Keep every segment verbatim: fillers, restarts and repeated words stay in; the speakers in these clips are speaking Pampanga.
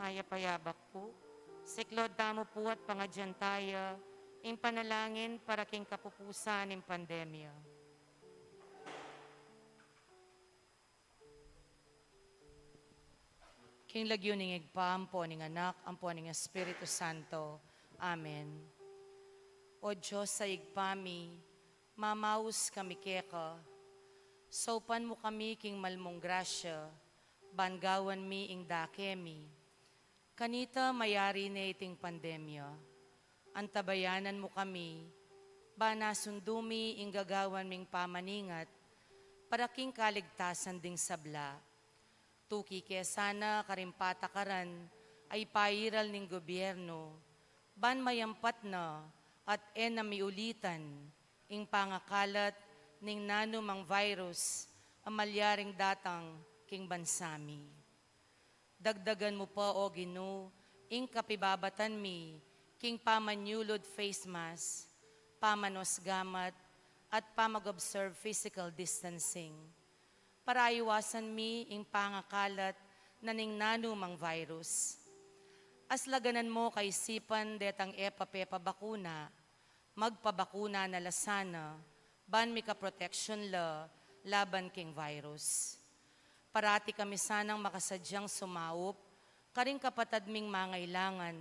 Taya payabak pu, siklaud tamu pu at pangadyan taya ing panalangin para king kapupusan ning pandemya. King lagyu ning Ibpa, ampo ning Anak, ampo ning Espiritu Santo. Amen. O Dios a Ibpa mi, mamaus kami keka. Saupan mu kami king malmung grasya, ban gawan mi ing dake mi. Kanita mayari ne iting pandemya, antabayanan mu kami, ban asundu mi ing gagawan ming pamaningat, para king kaligtasan ding sabla. Tuki ke sana karing patakaran a ipairal ning gobyernu, ban mayampat na at e na miulitan ing pangakalat ning nanumang virus a malyaring datang king bansa mi. Dagdagan mu pa, O Ginu, ing kapibabatan mi king pamanyulud face mask, pamanos gamat, at pamag-observe physical distancing, para aiwasan mi ing pangakalat na ning nanumang virus. Aslaganan mu kaisipan detang e pa pepabakuna, magpabakuna na la sana, ban mika protection la laban king virus. Parati kami sanang makasadyang sumaup karing kapatad ming mangailangan,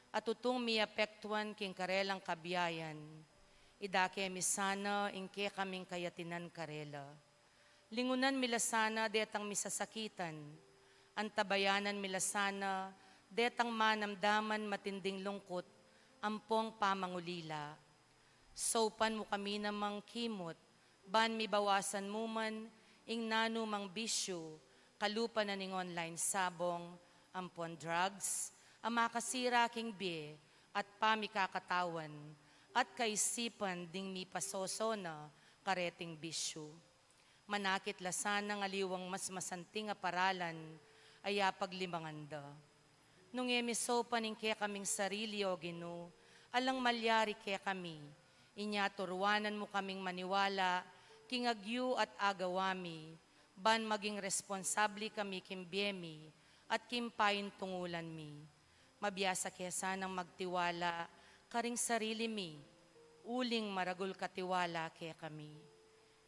a tutung miapektuan king karelang kabiayan. Idake mi sana ing kekaming kayatinan karela. Lingunan mi la sana detang misasakitan, antabayanan mi la sana detang manamdaman matinding lungkut ampong pamangulila. Saupan mu kami namang kimut, ban mibawasan mu man ing nanumang bisyu, kalupa na ning online sabong, ampon drugs, a makasira king bie at pamikakatawan, at kaisipan ding mipasoso na kareting bisyu. Manakit la sanang aliwang mas masanting a paralan a yapaglimangan da. Nung e mi saupan ing kekaming sarili, O Ginu, alang malyari kekami, inya turuanan mu kaming maniwala king agyu at agawa mi, ban maging responsable kami king bie mi at king paintungulan mi. Mabiasa ke sanang magtiwala karing sarili mi, uling maragul ka tiwala kekami.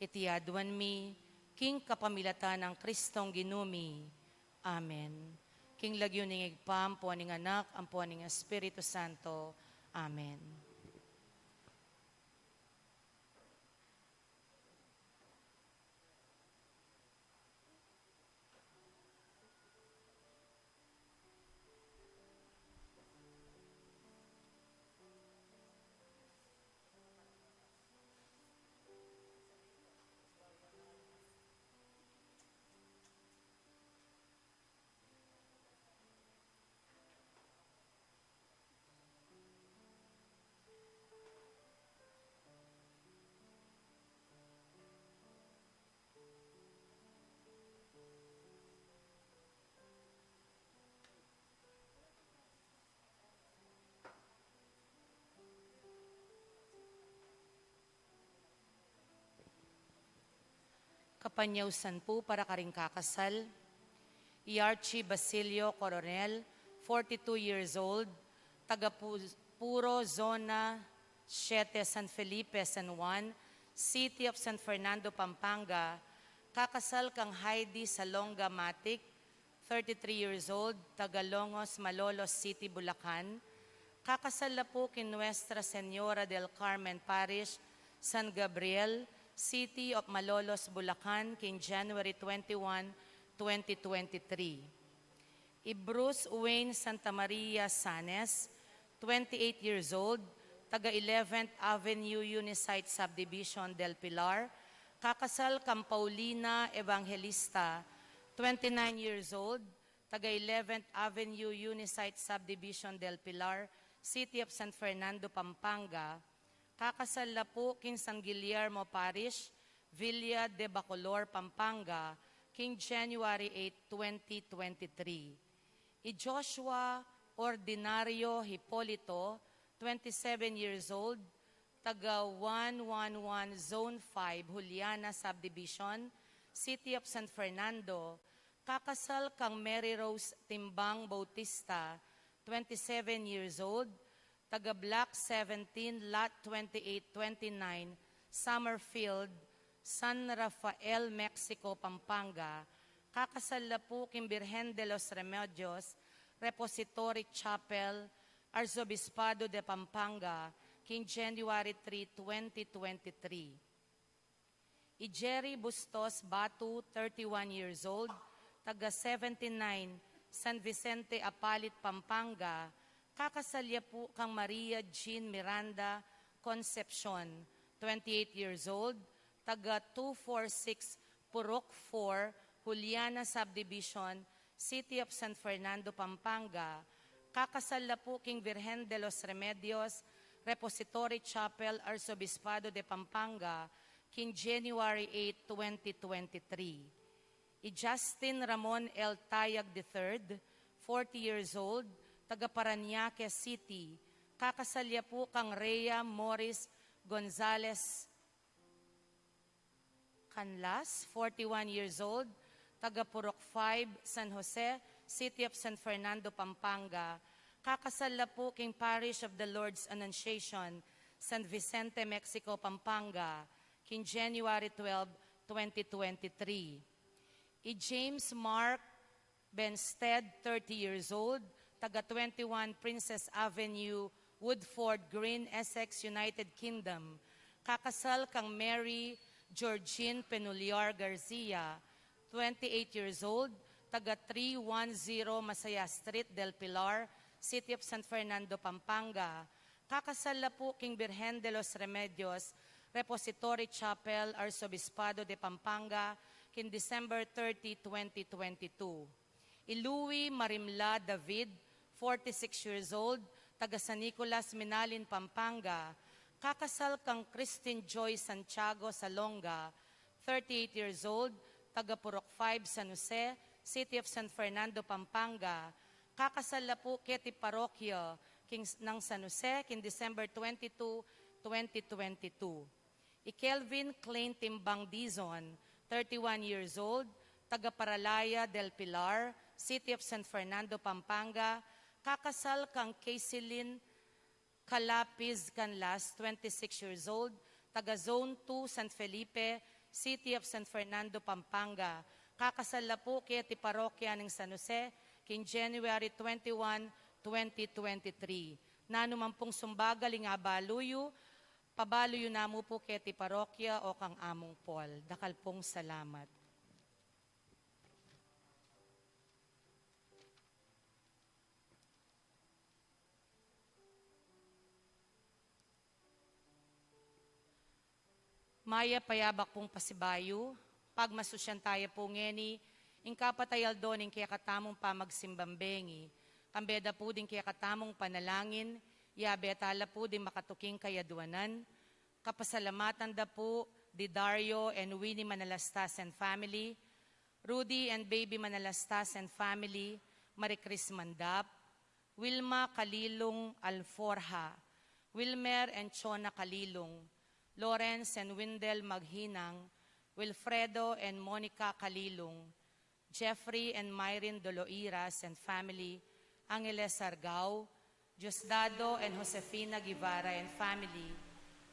Iti aduan mi king kapamilatan nang Kristong Ginu mi. Amen. King lagyu ning Ibpa, ampo ning Anak, ampo ning Espiritu Santo. Amen. Kapanyausan pu para karing kakasal. I Archie Basilio Coronel, forty-two years old, taga Pu-, Puro Zona siete, San Felipe, San Juan, City of San Fernando, Pampanga, kakasal kang Heidi Salonga Matic, thirty-three years old, taga Longos, Malolos City, Bulacan. Kakasal la pu king Nuestra Señora del Carmen Parish, San Gabriel, City of Malolos, Bulacan, king January twenty-one, twenty twenty-three. I Bruce Wayne Santa Maria Sanes, twenty-eight years old, taga eleventh Avenue Unisite Subdivision del Pilar, kakasal kang Paulina Evangelista, twenty-nine years old, taga eleventh Avenue Unisite Subdivision del Pilar, City of San Fernando, Pampanga. Kakasal la pu king San Guillermo Parish, Villa de Bacolor, Pampanga, king January eight, twenty twenty-three. I Joshua Ordinario Hipolito, twenty-seven years old, taga one one one Zone five, Juliana Subdivision, City of San Fernando, Kakasal kang Mary Rose Timbang Bautista, twenty-seven years old, taga Block seventeen, Lot twenty-eight twenty-nine, Summerfield, San Rafael, Mexico, Pampanga. Kakasal la pu king Birhen de los Remedios Repository Chapel, Arzobispado de Pampanga, king January three, twenty twenty-three. I Jerry Bustos Batu, thirty-one years old, taga seventy-nine San Vicente Apalit, Pampanga, kakasal ya pu kang Maria Jean Miranda Concepcion, twenty-eight years old, taga two four six Purok four, Juliana Subdivision, City of San Fernando, Pampanga, kakasal la pu king Virgen de los Remedios Repository Chapel, Arzobispado de Pampanga, king January eight, twenty twenty-three. I Justin Ramon L. Tayag the third, forty years old, taga Parañaque City, kakasal ya pu kang Rhea Morris Gonzalez Canlas, forty-one years old, taga Purok five, San Jose, City of San Fernando, Pampanga. Kakasal la pu king Parish of the Lord's Annunciation, San Vicente, Mexico, Pampanga, king January twelve, twenty twenty-three. I James Mark Benstead, thirty years old, taga twenty-one Princess Avenue, Woodford Green, Essex, United Kingdom. Kakasal kang Mary Georgine Penuliar Garcia, twenty-eight years old, taga three one zero Masaya Street, Del Pilar, City of San Fernando, Pampanga. Kakasal la pu king Birhen de los Remedios Repository Chapel, Arzobispado de Pampanga, king December thirty, twenty twenty-two. I Louie Marimla David, forty-six years old, taga San Nicolas, Minalin, Pampanga, kakasal kang Christine Joy Santiago Salonga, thirty-eight years old, taga Purok five, San Jose, City of San Fernando, Pampanga. Kakasal la pu keti parokya king, nang San Jose, king December twenty-two, twenty twenty-two. I Kelvin Klein Timbang Dizon, thirty-one years old, taga Paralaya del Pilar, City of San Fernando, Pampanga, kakasal kang Kaysilin Calapis Canlas, twenty-six years old, taga Zone two, San Felipe, City of San Fernando, Pampanga. Kakasal la pu keti parokya ning San Jose, king January twenty-one, twenty twenty-three. Nanu man pung sumbagal ing abalu yu, pabalu yu namu pu keti parokya o kang Among Paul. Dakal pung salamat. Mayap a yabak pung pasibayu, pagmasusyan taya pu ngeni ing kapat a aldo ning kekatamung pamagsimbang bengi, kambe da pu ding kekatamung panalangin, yabe tala pu ding makatuking kayadwanan, kapasalamatan da pu di Dario and Winnie Manalastas and family, Rudy and Baby Manalastas and family, Marie Chris Mandap, Wilma Kalilung Alforja, Wilmer and Chona Kalilung, Lawrence and Windel Maghinang, Wilfredo and Monica Kalilung, Jeffrey and Myrin Doloiras and family, Angeles Argao, Diosdado and Josefina Guevara and family,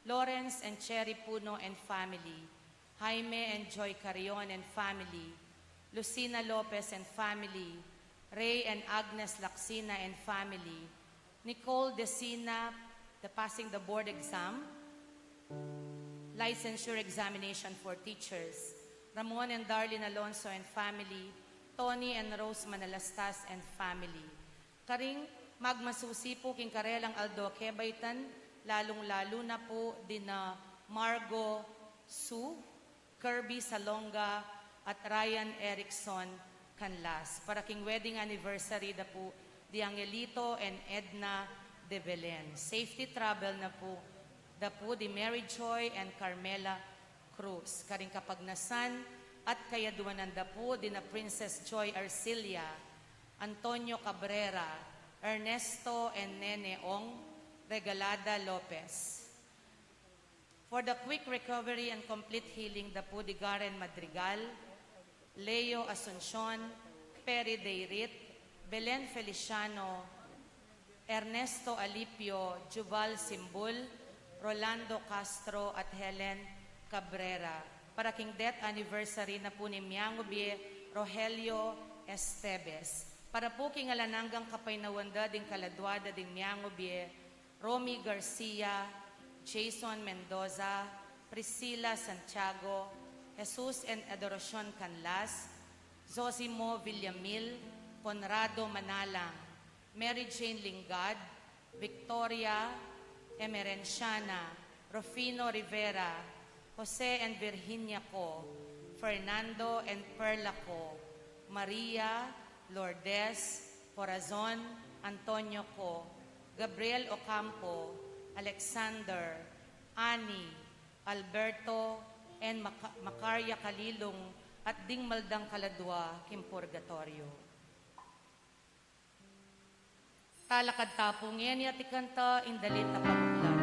Lawrence and Cherry Puno and family, Jaime and Joy Carrion and family, Lucina Lopez and family, Ray and Agnes Lacsina and family, Nicole Decina, the passing the board exam, licensure examination for teachers, Ramon and Darlene Alonso and family, Tony and Rose Manalastas and family. Karing magmasusi pu king karelang aldo kebaitan, lalung-lalu na pu dina Margo Su, Kirby Salonga, at Ryan Erickson Canlas. Para king wedding anniversary da pu di Angelito and Edna de Belen. Safety travel na pu, da pu di Mary Joy and Carmela Cruz. Karing kapagnasan at kayadwanan da pu dina Princess Joy Arcilia, Antonio Cabrera, Ernesto and Nene Ong, Regalada Lopez. For the quick recovery and complete healing da pu di Garen Madrigal, Leo Asuncion, Perry Dayrit, Belen Feliciano, Ernesto Alipio, Jubal Simbul, Rolando Castro, at Helen Cabrera. Para king death anniversary na pu ning miangubie, Rogelio Esteves. Para pu king alang anggang kapaynawan da ding kaladua da ding miangubie, Romy Garcia, Jason Mendoza, Priscilla Santiago, Jesus and Adoracion Canlas, Zosimo Villamil, Conrado Manalang, Mary Jane Lingad, Victoria Emerenciana, Rufino Rivera, Jose and Virginia Co, Fernando and Perla Co, Maria, Lourdes, Corazon, Antonio Co, Gabriel Ocampo, Alexander, Annie, Alberto, and Maca-, Macaria Kalilung, at ding maldang kaladua king purgatoryo. Talakad ta pu ngeni at ikanta ing dalit a pamagla.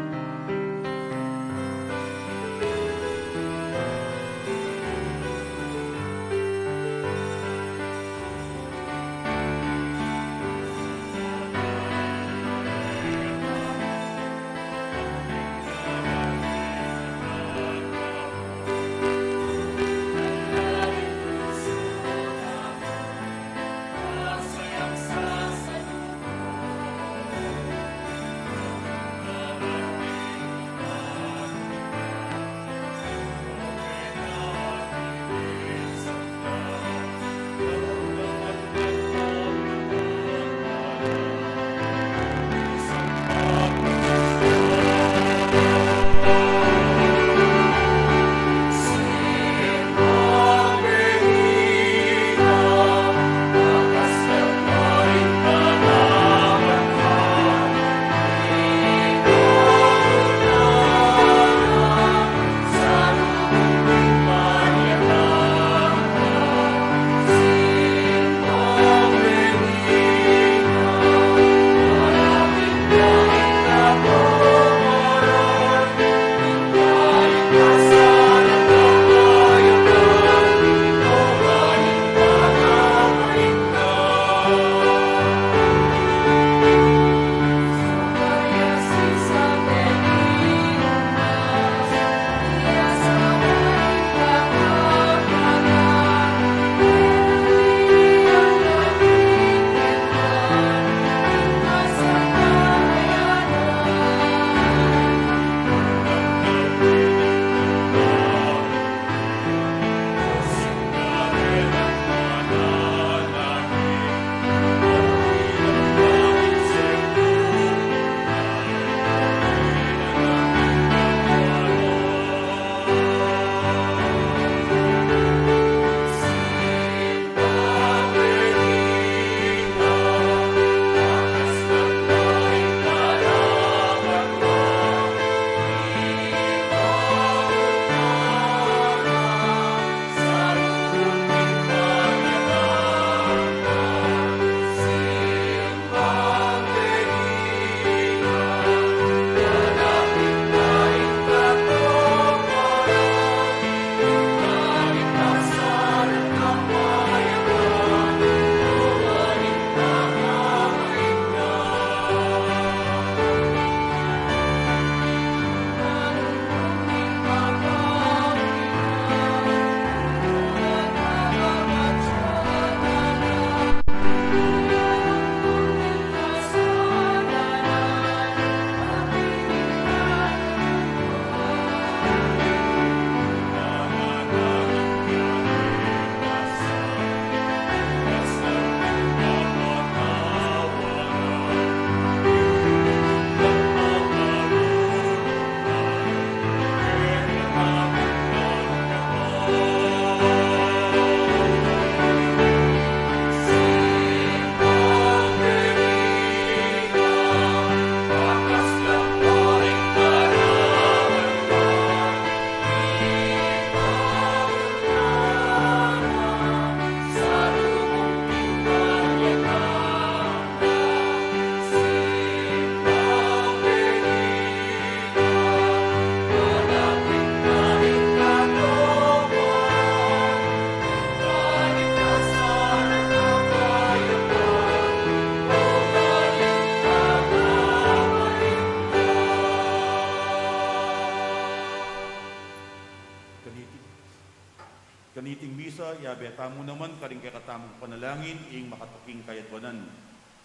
Kaniting misa, yabe tamu naman karing kekatamung panalangin ing makatuking kayadwanan.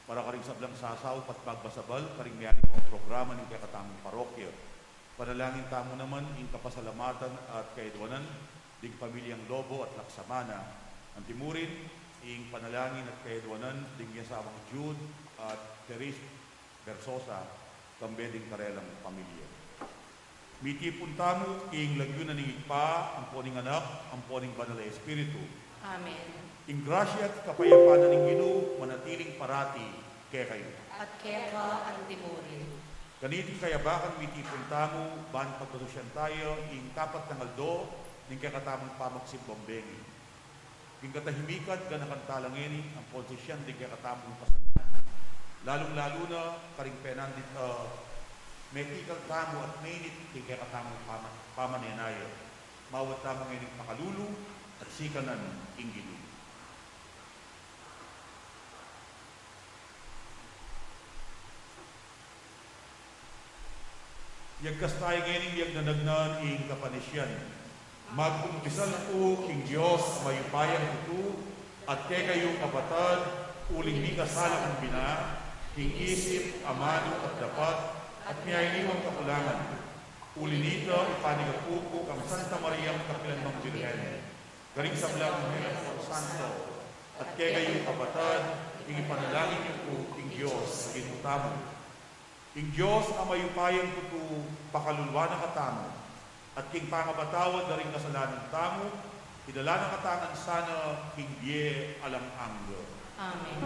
Para karing sablang sasaup at magbasabal karing mealiwang programa ning kekatamung parokya. Panalangin tamu naman ing kapasalamatan at kayadwanan ding pamilyang Lobo at Laksamana. Antimurin, ing panalangin at kayadwanan ding yasawang Jude at Therese Versosa, kambe ding karelang pamilya. Mitipun tamu king lagyu na ning Ibpa, ampo ning Anak, ampo ning Banal a Espiritu. Amen. Ing grasya at kapayapan na ning Ginu manatiling parati kekayu. At keka antimurin. Kaniting kayabakan mitipun tamu, ban pagpasisyan tamu ing kapat nang aldo ning kekatamung pamagsimbang bengi. King katahimikan, ganakan tala ngeni ampon sisian ding kekatamung kasalanan. Lalung-lalu na karing penandit, ah, metikal tamu at menit king kekatamung pama-, pamanenaya. Mawad tamu ngening pakalulu at sikanan ing Ginu. Yagkas tamu ngening miyagnanagnan ing kapanisian. Magkumpisal ku king Dios mayupayang tutu, at kekayu kapatad, uling mikasala kung bina, king isip, amanu, at dapat, at mialiwang kakulangan. Uli nita, ipanigapu ku kang Santa Mariang kapilanmang Birhen, karing sablang anghel at santo, at kekayu kapatad, ing ipanalangin yu ku king Dios a Ginu tamu. Ing Dios a mayupayang tutu pakaluluan na katamu, at king pangamatawad da ring kasalanan tamu, idala na katamu ngan sana king bie alang angga. Amen.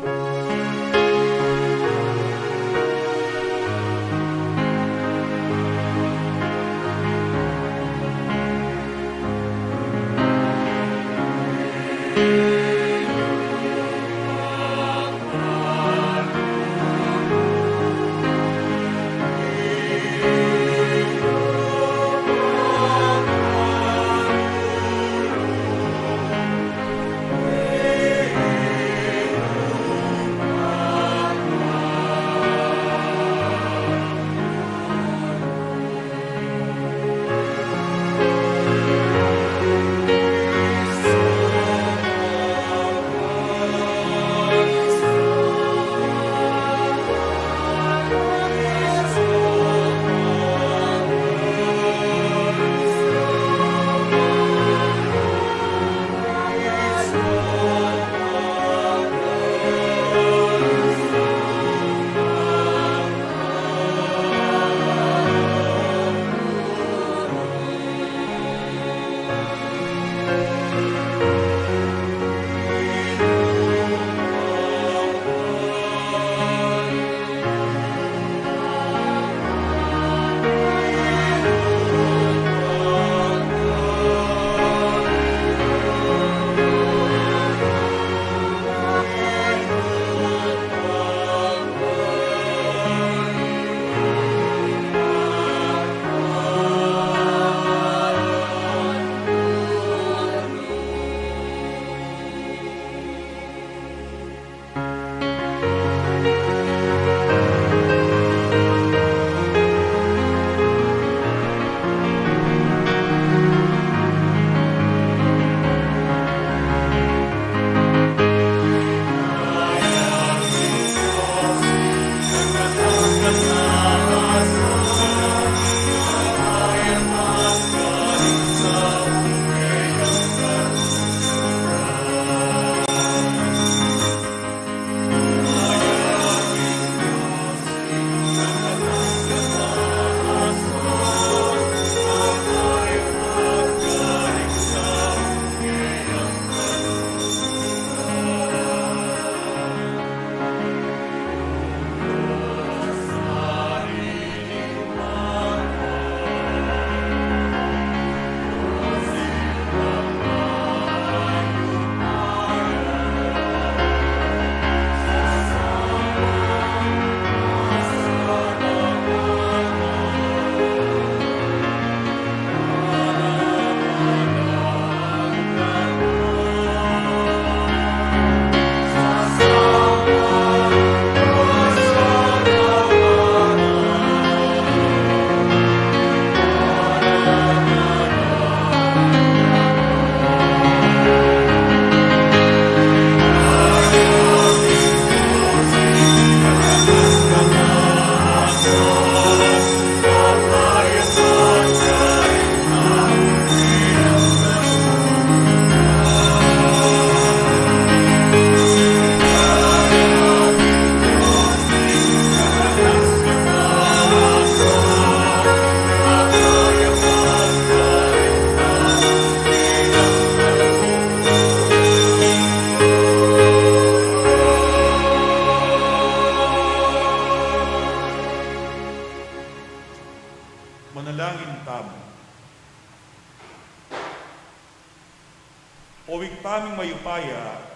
O Ibpa ming mayupaya,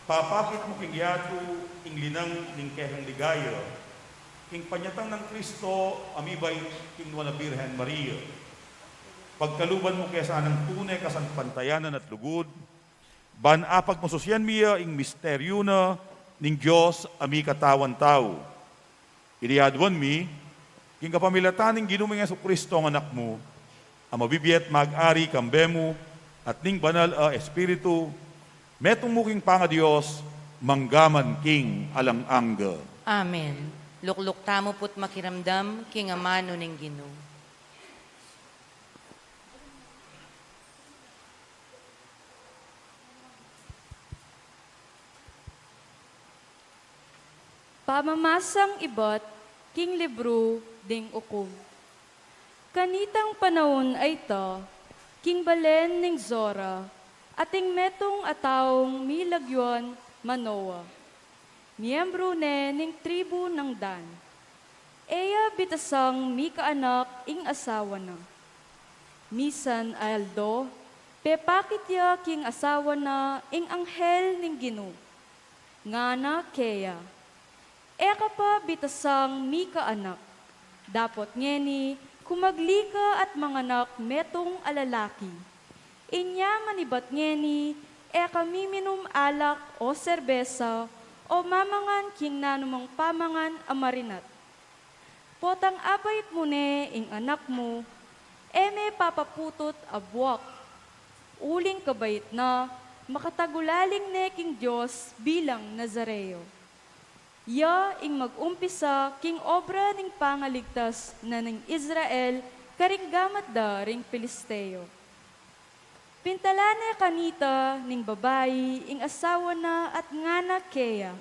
papakit mu king yatu ing linang ning kekang ligaya, ing panyatang nang Kristo a mibait king Nuan a Birhen Maria. Pagkaluban mu ke sanang tune kasalpantayanan at lugud, ban apagmasusian mi ya ing misteryu na ning Dios a mikatawan tau. Iti aduan mi, king kapamilatan ning Ginu ming Jesucristo a Anak mu, a mabibie at mag-ari kambe mu at ning Banal a Espiritu, metung mu king pangaDios, mangga man king alang angga. Amen. Lukluk tamu pu't makiramdam king amanu ning Ginu. Pamamasang ibat king libru ding Ukum. Kanitang panaun a ita, king balen ning Zora, ating metung a taung milagyuan Manoa, miyembru ne ning tribu nang Dan. E ya bitasang mikaanak ing asawa na. Misan a aldo, pepakit ya king asawa na ing anghel ning Ginu. Ngana keya, "E ka pa bitasang mikaanak. Dapot ngeni, kumagli ka at manganak metung a lalaki. Inya manibat ngeni, e ka miminum alak o serbesa o mamangan king nanumang pamangan a marinat. Potang abait mu ne ing anak mu, e me papaputut a buak. Uling kabait na, makatagulaling ne king Dios bilang Nazareo. Ya ing mag-umpisa king obra ning pangaligtas na ning Israel karing gamat da ring Filisteo." Pintala ne kanita ning babai ing asawa na at ngana keya,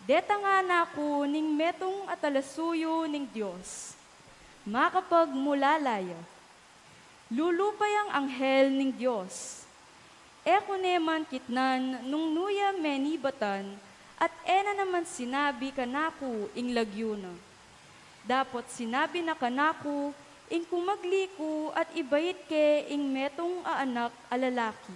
"Deta ngana ku ning metung a talasuyu ning Dios. Makapagmulala ya. Lulupa yang anghel ning Dios. E ku ne man kitnan nung nu ya menibatan at e na naman sinabi kanaku ing lagyu na. Dapot sinabi na kanaku ing kumagli ku at ibait ke ing metung a anak a lalaki.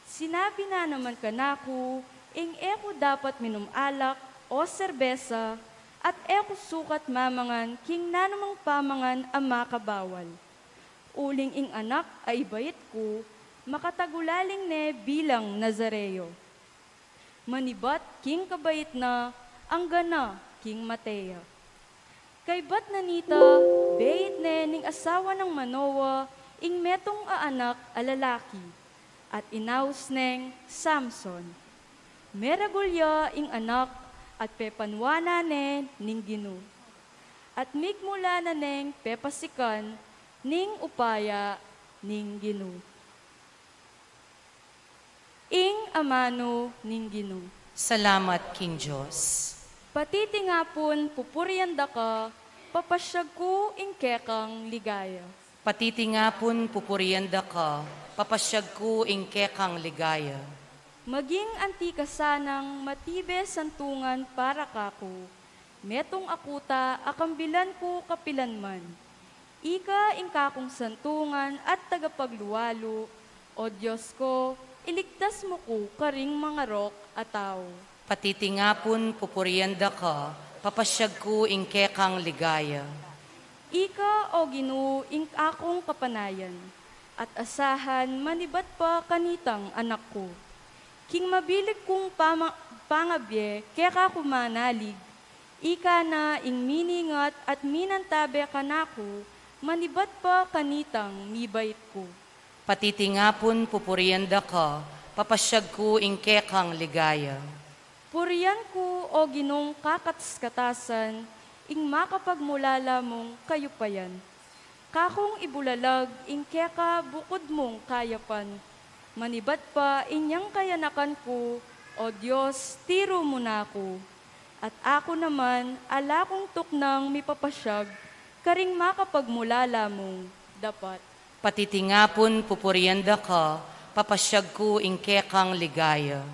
Sinabi na naman kanaku ing e ku dapat minum alak o serbesa at e ku sukat mamangan king nanumang pamangan a makabawal. Uling ing anak a ibait ku, makatagulaling ne bilang Nazareo. Manibat king kabait na, angga na king mate ya." Kaybat na nita, beit ne ning asawa nang Manoa ing metung a anak a lalaki, at inaus neng Samson. Meragul ya ing anak at pepanuanan ne ning Ginu, at migmula na neng pepasikan ning upaya ning Ginu. Ing amanu ning Ginu. Salamat king Dios. Patitingapun pupurian da ka, papasyag ku ing kekang ligaya. Patitingapun pupurian da ka, papasyag ku ing kekang ligaya. Maging anti ka sanang matibe santungan para kaku, metung a kuta a kambilan ku kapilanman. Ika ing kakung santungan at tagapaglualu, O Dios ko, iligtas mu ku karing mangarok a tau. Patitingapun pupurian da ka, papasyag ku ing kekang ligaya. Ika, O Ginu, ing akung kapanayan, at asahan manibat pa kanitang anak ku. King mabilig kung pama-, pangabie keka ku manalig, ika na ing miningat at minantabe kanaku, manibat pa kanitang mibait ku. Patitingapun pupurian da ka, papasyag ku ing kekang ligaya. Purian ku, O Ginung kakatas-katasan, ing makapagmulala mung kayupayan. Kakung ibulalag ing keka bukud mung kayapan. Manibat pa inyang kayanakan ku, O Dios, tiru mu na ku. At aku naman, ala kung tuknang mipapasyag karing makapagmulala mung dapat. Patitingapun pupurian da ka, papasyag ku ing kekang ligaya.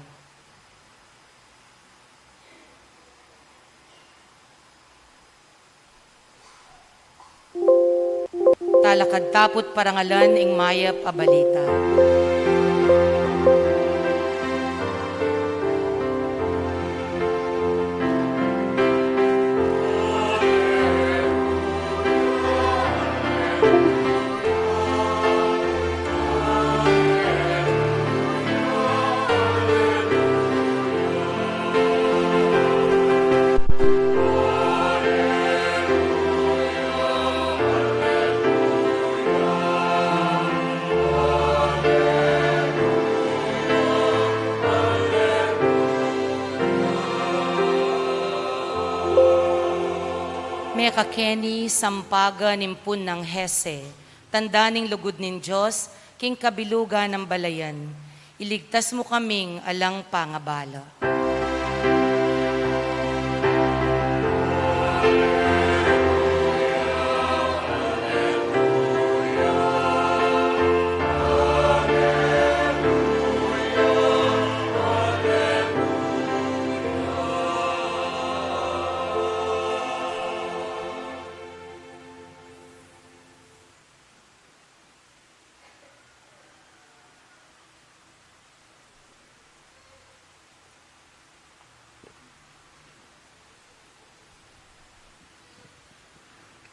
Talakad ta pu't parangalan ing mayap a balita. Kakeni sampagan ning pun nang Hese, tanda ning lugud ning Dios king kabilugan nang balayan, iligtas mu kaming alang pangabala.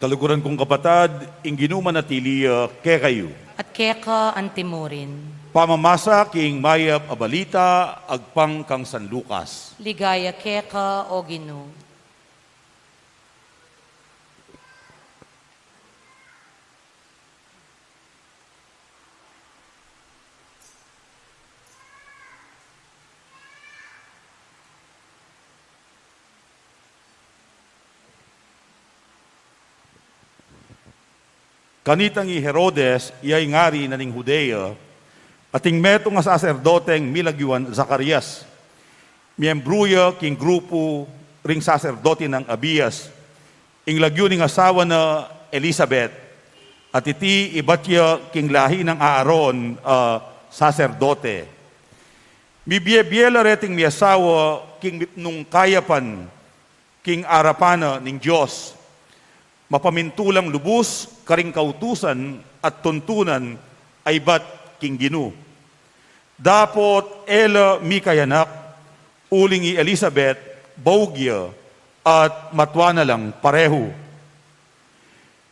Kaluguran kung kapatad, ing Ginu manatili ya kekayu. At keka antimurin. Pamamasa king mayap a balita agpang kang San Lucas. Ligaya keka, O Ginu. Kanitang i Herodes, iya ing ari na ning Judea, ating metung a saserdoteng milagyuan Zacarias. Miyembru ya king grupu ring saserdote nang Abias. Ing lagyu ning asawa na Elisabet, at iti ibat ya king lahi nang Aaron a saserdote. Mibie-bie la reting miasawa king mipnung kayapan king arapan na ning Dios. Mapamintulang lubus karing kautusan at tuntunan a ibat king Ginu. Dapot e la mikayanak, uling i Elisabet, baug ya, at matua na lang parehu.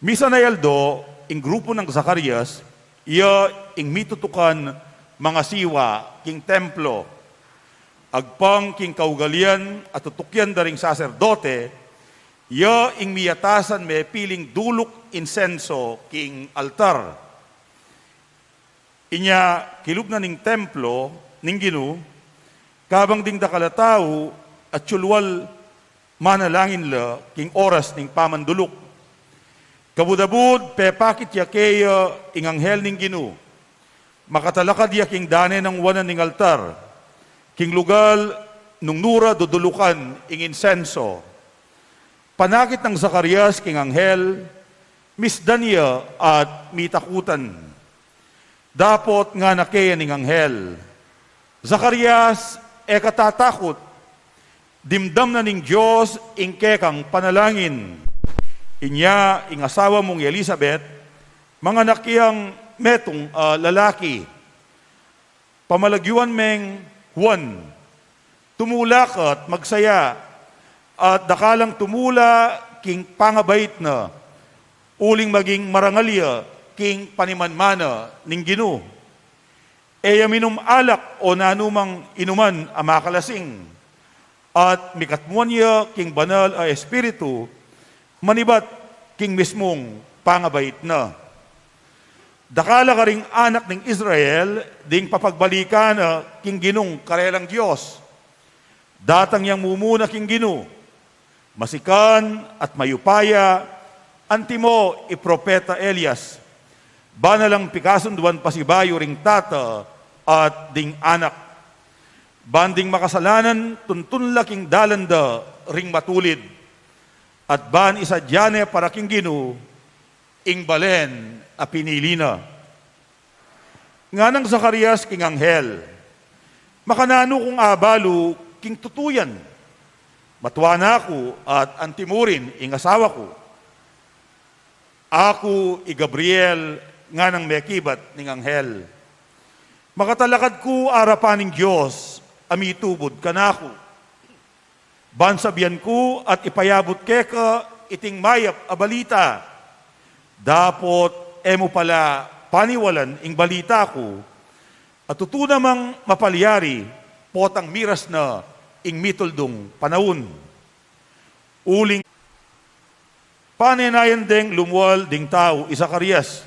Misan a aldo, ing grupu nang Zacarias, iya ing mitutukan mangasiwa king templo. Agpang king kaugalian a tutukyan da ring saserdote, iya ing miyatasan mepiling duluk insenso king altar. Inya kilub na ning templo ning Ginu, kabang ding dakal a tau, at sulwal manalangin la king oras ning pamanduluk. Kabud-abud, pepakit ya keya ing anghel ning Ginu. Makatalakad ya king dane nang wanan ning altar, king lugal nung nu ra dudulukan ing insenso. Panakit nang Zacarias king anghel, misdan ya at mitakutan. Dapot ngana keya ning anghel, "Zacarias, e ka tatakut. Dimdam na ning Dios ing kekang panalangin. Inya ing asawa mung i Elisabet, manganak yang metung a lalaki. Pamalagyuan meng Juan. Tumula ka at magsaya, at dakal lang tumula king pangabait na, uling maging marangal ya king panimanmana ning Ginu. E ya minum alak o nanumang inuman a makalasing, at mikatmuan ya king Banal a Espiritu, manibat king mismung pangabait na. Dakal a karing anak ning Israel ding papagbalikan na king Ginung karelang Dios. Datang yang mumuna king Ginu, masikan at mayupaya, antimo i propeta Elias. Ba na lang pikasunduan pasibayu ring tata at ding anak. Ban ding makasalanan tuntun la king dalan da ring matulid, at ban isadya ne para king Ginu ing balen a pinili na." Nganang Zacarias king anghel, "Makananu kung abalu king tutu yan? Matua na ku at antimurin ing asawa ku." "Aku i Gabriel," nganang mekibat ning anghel. "Makatalakad ku arapan ning Dios a mitubud kanaku, ban sabian ku at ipayabut keka iting mayap a balita. Dapot e mu pala paniwalan ing balita ku, a tutu namang mapalyari potang miras na ing mituldung panaun." Uling panenayan deng lumwal ding tau i Zacarias.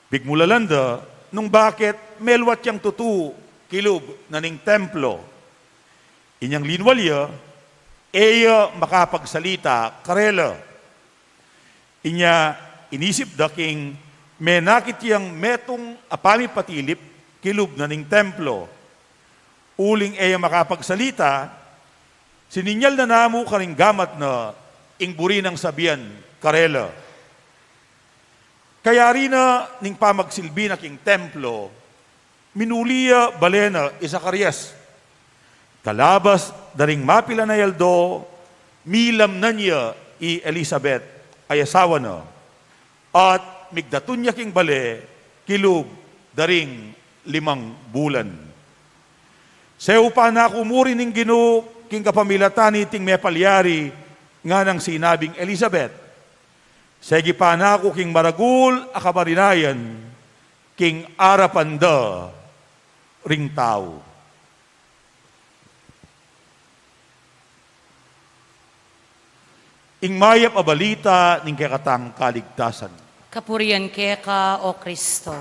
Pigmulalan da nung bakit melwat yang tutu kilub na ning templo. Inyang linwal ya, e ya makapagsalita karela. Inya inisip da king menakit yang metung a pamipatilip kilub na ning templo. Uling e ya makapagsalita, sininyal na namu karing gamat na ing buri nang sabian karela. Kayari na ning pamagsilbi na king templo, minuli ya bale na i Zacarias. Kalabas da ring mapilan a aldo, milamnan ya i Elisabet, ay asawa na, at migdatun ya king bale, kilub da ring limang bulan. Seupan na ku mu rin ning Ginu king kapamilatan niting mepalyari, nganang sinabing Elisabet, segipan na ku king maragul a kamarinayan king arapan da ring tau. Ing mayap a balita ning kekatang kaligtasan. Kapurian keka, O Kristo.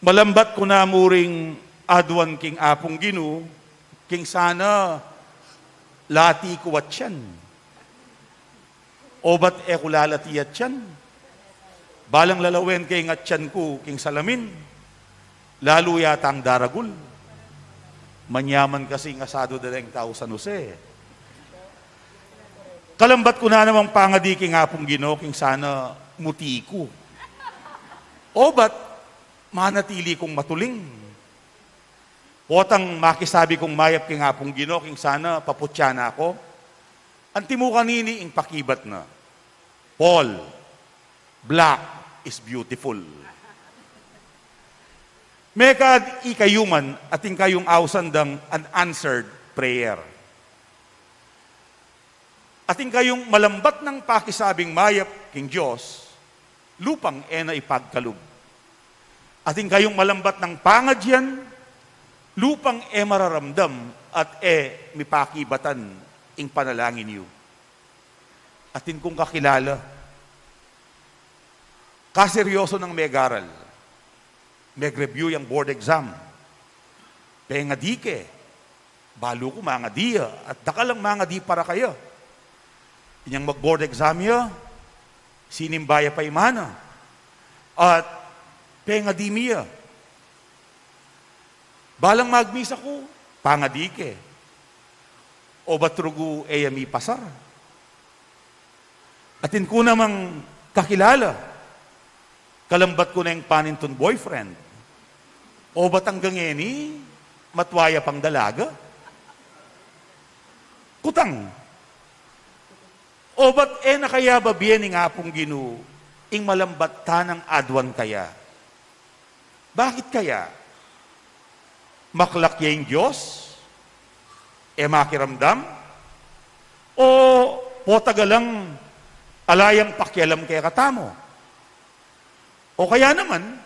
Malambat ku na mu ring aduan king Apung Ginu, king sana lati ku atyan. Obat e ku lalati atyan. Balang lalawen ke ing atyan ku king salamin, lalu yatang daragul. Manyaman kasi ing asado da reng tau San Jose. Kalambat ku na namang pangadi king Apung Ginu, king sana muti ku. Obat manatili kung matuling. Potang makisabi kung mayap king Apung Ginu, king sana paputya na ku. Anti mu kanini ing pakibat na, Paul, black is beautiful. Mekad ikayu man, atin kayung ausan dang unanswered prayer. Atin kayung malambat nang pakisabing mayap king Dios, lupang e na ipagkalub. Atin kayung malambat nang pangadian, lupang e mararamdam at e mipakibatan ing panalangin yu. Atin kung kakilala, kaseryoso nang megaral, megreview yang board exam. Pengadi ke, balu ku mangadi ya, at dakal lang mangadi para kaya. Inyang mag-board exam ya, sinimba ya pa imana, at pengadi mi ya. Balang magmisa ku, pangadi ke. Obat rugu e ya mipasar. Atin ku namang kakilala, kalambat ku neng panintun boyfriend. Obat anggang ngeni, matua ya pang dalaga. Kutang, obat e na kaya babie ning Apung Ginu ing malambat tanang aduan kaya? Bakit kaya? Maklak ya ing Dios? E makiramdam? O potang alang ala yang pakialam kekatamu? O kaya naman,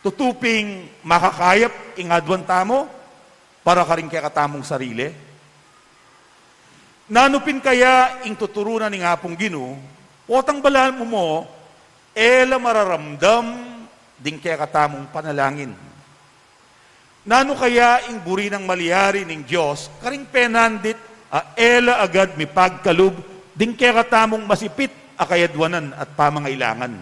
tutu ping makakayap ing aduan tamu para karing kekatamung sarili? Nanu pin kaya ing tuturu na ning Apung Ginu, potang balamu mu, e la mararamdam ding kekatamung panalangin? Nanu kaya ing buri nang malyari ning Dios karing penandit a e la agad mipagkalub ding kekatamung masipit a kayadwanan at pamangailangan?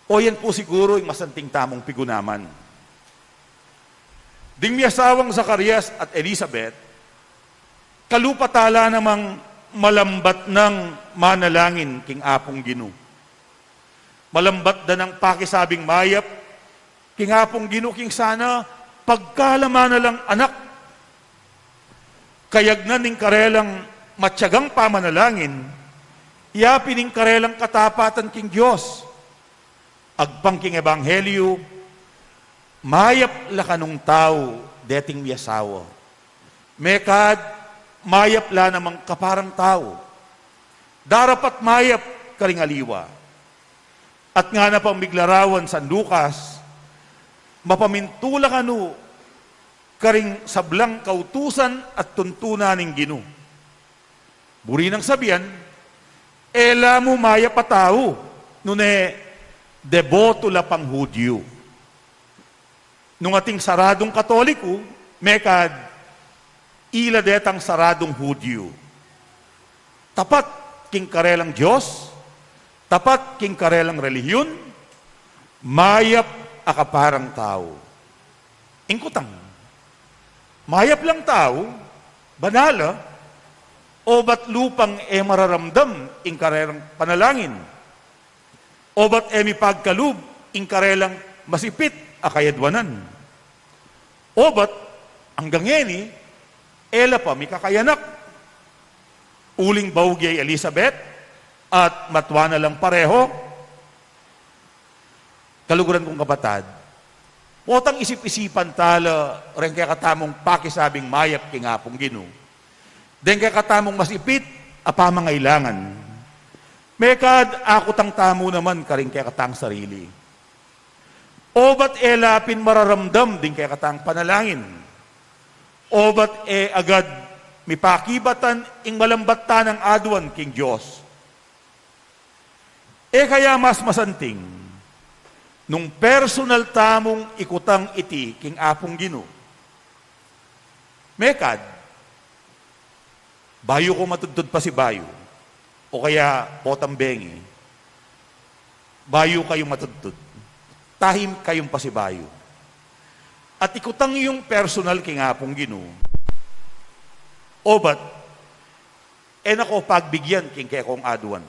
O yan pu siguru ing masanting tamung pigunaman. Ding miasawang Zacarias at Elisabet, kalupa tala namang malambat nang manalangin king Apung Ginu. Malambat da nang pakisabing mayap king Apung Ginu king sana pagkalaman na lang anak. Kayagnan ning karelang matyagang pamanalangin, yapin ing karelang katapatan king Dios. Agpang king ebanghelyu, mayap la kanung tau deting miasawa. Mekad, mayap la namang kaparang tau. Darapat mayap karing aliwa. At ngana pang miglarawan San Lucas, mapamintu la kanu karing sablang kautusan at tuntunan ning Ginu. Buri nang sabian, e la mu mayap a tau, nune deboto la pang Hudyu. Nung ating saradung Katoliku, mekad ila detang saradung Hudyu. Tapat king karelang Dios, tapat king karelang relihiyon, mayap a kaparang tau. Ing kutang, mayap lang tau, banal la, obat lupang e mararamdam ing karelang panalangin? Obat e mipagkalub ing karelang masipit a kayadwanan? Obat anggang ngeni, e la pa mikakayanak? Uling baugi ya i Elizabeth at matua na lang pareho? Kaluguran kung kapatad, potang isip-isipan tala reng kekatamung pakisabing mayap king Apung Ginu, deng kekatamung masipit a pamangailangan. Mekad akutang tamu naman karing kekatang sarili. Obat e la pin mararamdam ding kekatang panalangin? Obat e agad mipakibatan ing malambat tanang aduan king Dios? E kaya mas masanting nung personal tamung ikutang iti king Apung Ginu? Mekad, bayu ko matudtud pasibayu, o kaya potang bengi, bayu kayu matudtud, tahimik kayung pasibayu, at ikutang yung personal king Apung Ginu. Obat e na ko pagbigyan king kekong aduan.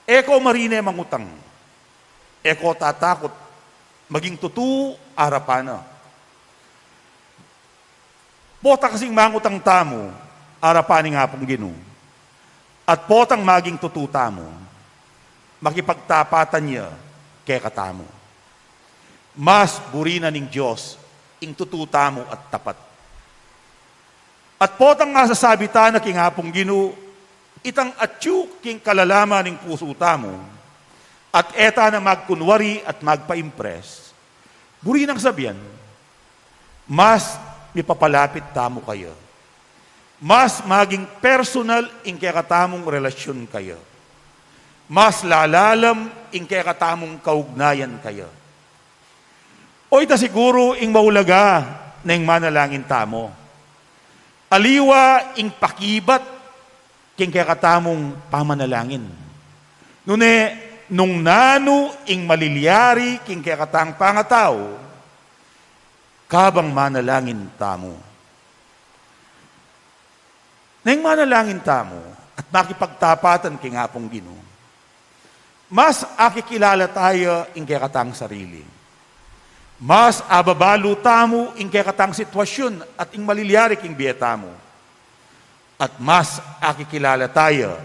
E ko marine mangutang. E ko tatakut maging tutu arapan na. Pota kasing mangutang tamu arapan ning Apung Ginu, at potang maging tutu tamu, makipagtapatan ya kekatamu. Mas buri na ning Dios ing tutu tamu at tapat. At potang masasabi ta na king Apung Ginu itang atyu king kalalaman ning pusu tamu, at e ta na magkunwari at magpa-impress, buri nang sabian, mas mipapalapit tamu kaya. Mas maging personal ing kekatamung relasyun kaya. Mas lalalam ing kekatamung kaugnayan kaya. O ita siguru ing maulaga neng manalangin tamu. Aliwa ing pakibat king kekatamung pamanalangin. Nune, nung nanu ing malilyari king kekatang pangatau, kabang manalangin tamu. Neng manalangin tamu at makipagtapatan king Apung Ginu, mas akikilala taya ing kekatang sarili. Mas ababalu tamu ing kekatang sitwasyun at ing malilyari king bie tamu. At mas akikilala taya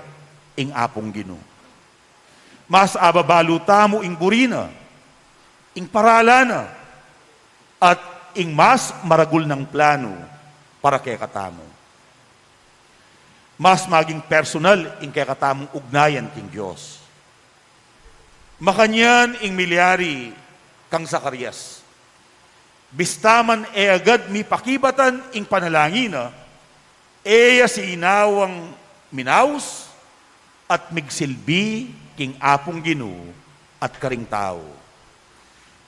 ing Apung Ginu. Mas ababalu tamu ing buri na, ing paralan na, at ing mas maragul nang planu para kekatamu. Mas maging personal ing kekatamung ugnayan king Dios. Makanyan ing milyari kang Zacarias. Bista man e agad mipakibatan ing panalangin na, e ya sinawang minaus at migsilbi king Apung Ginu at karing tau.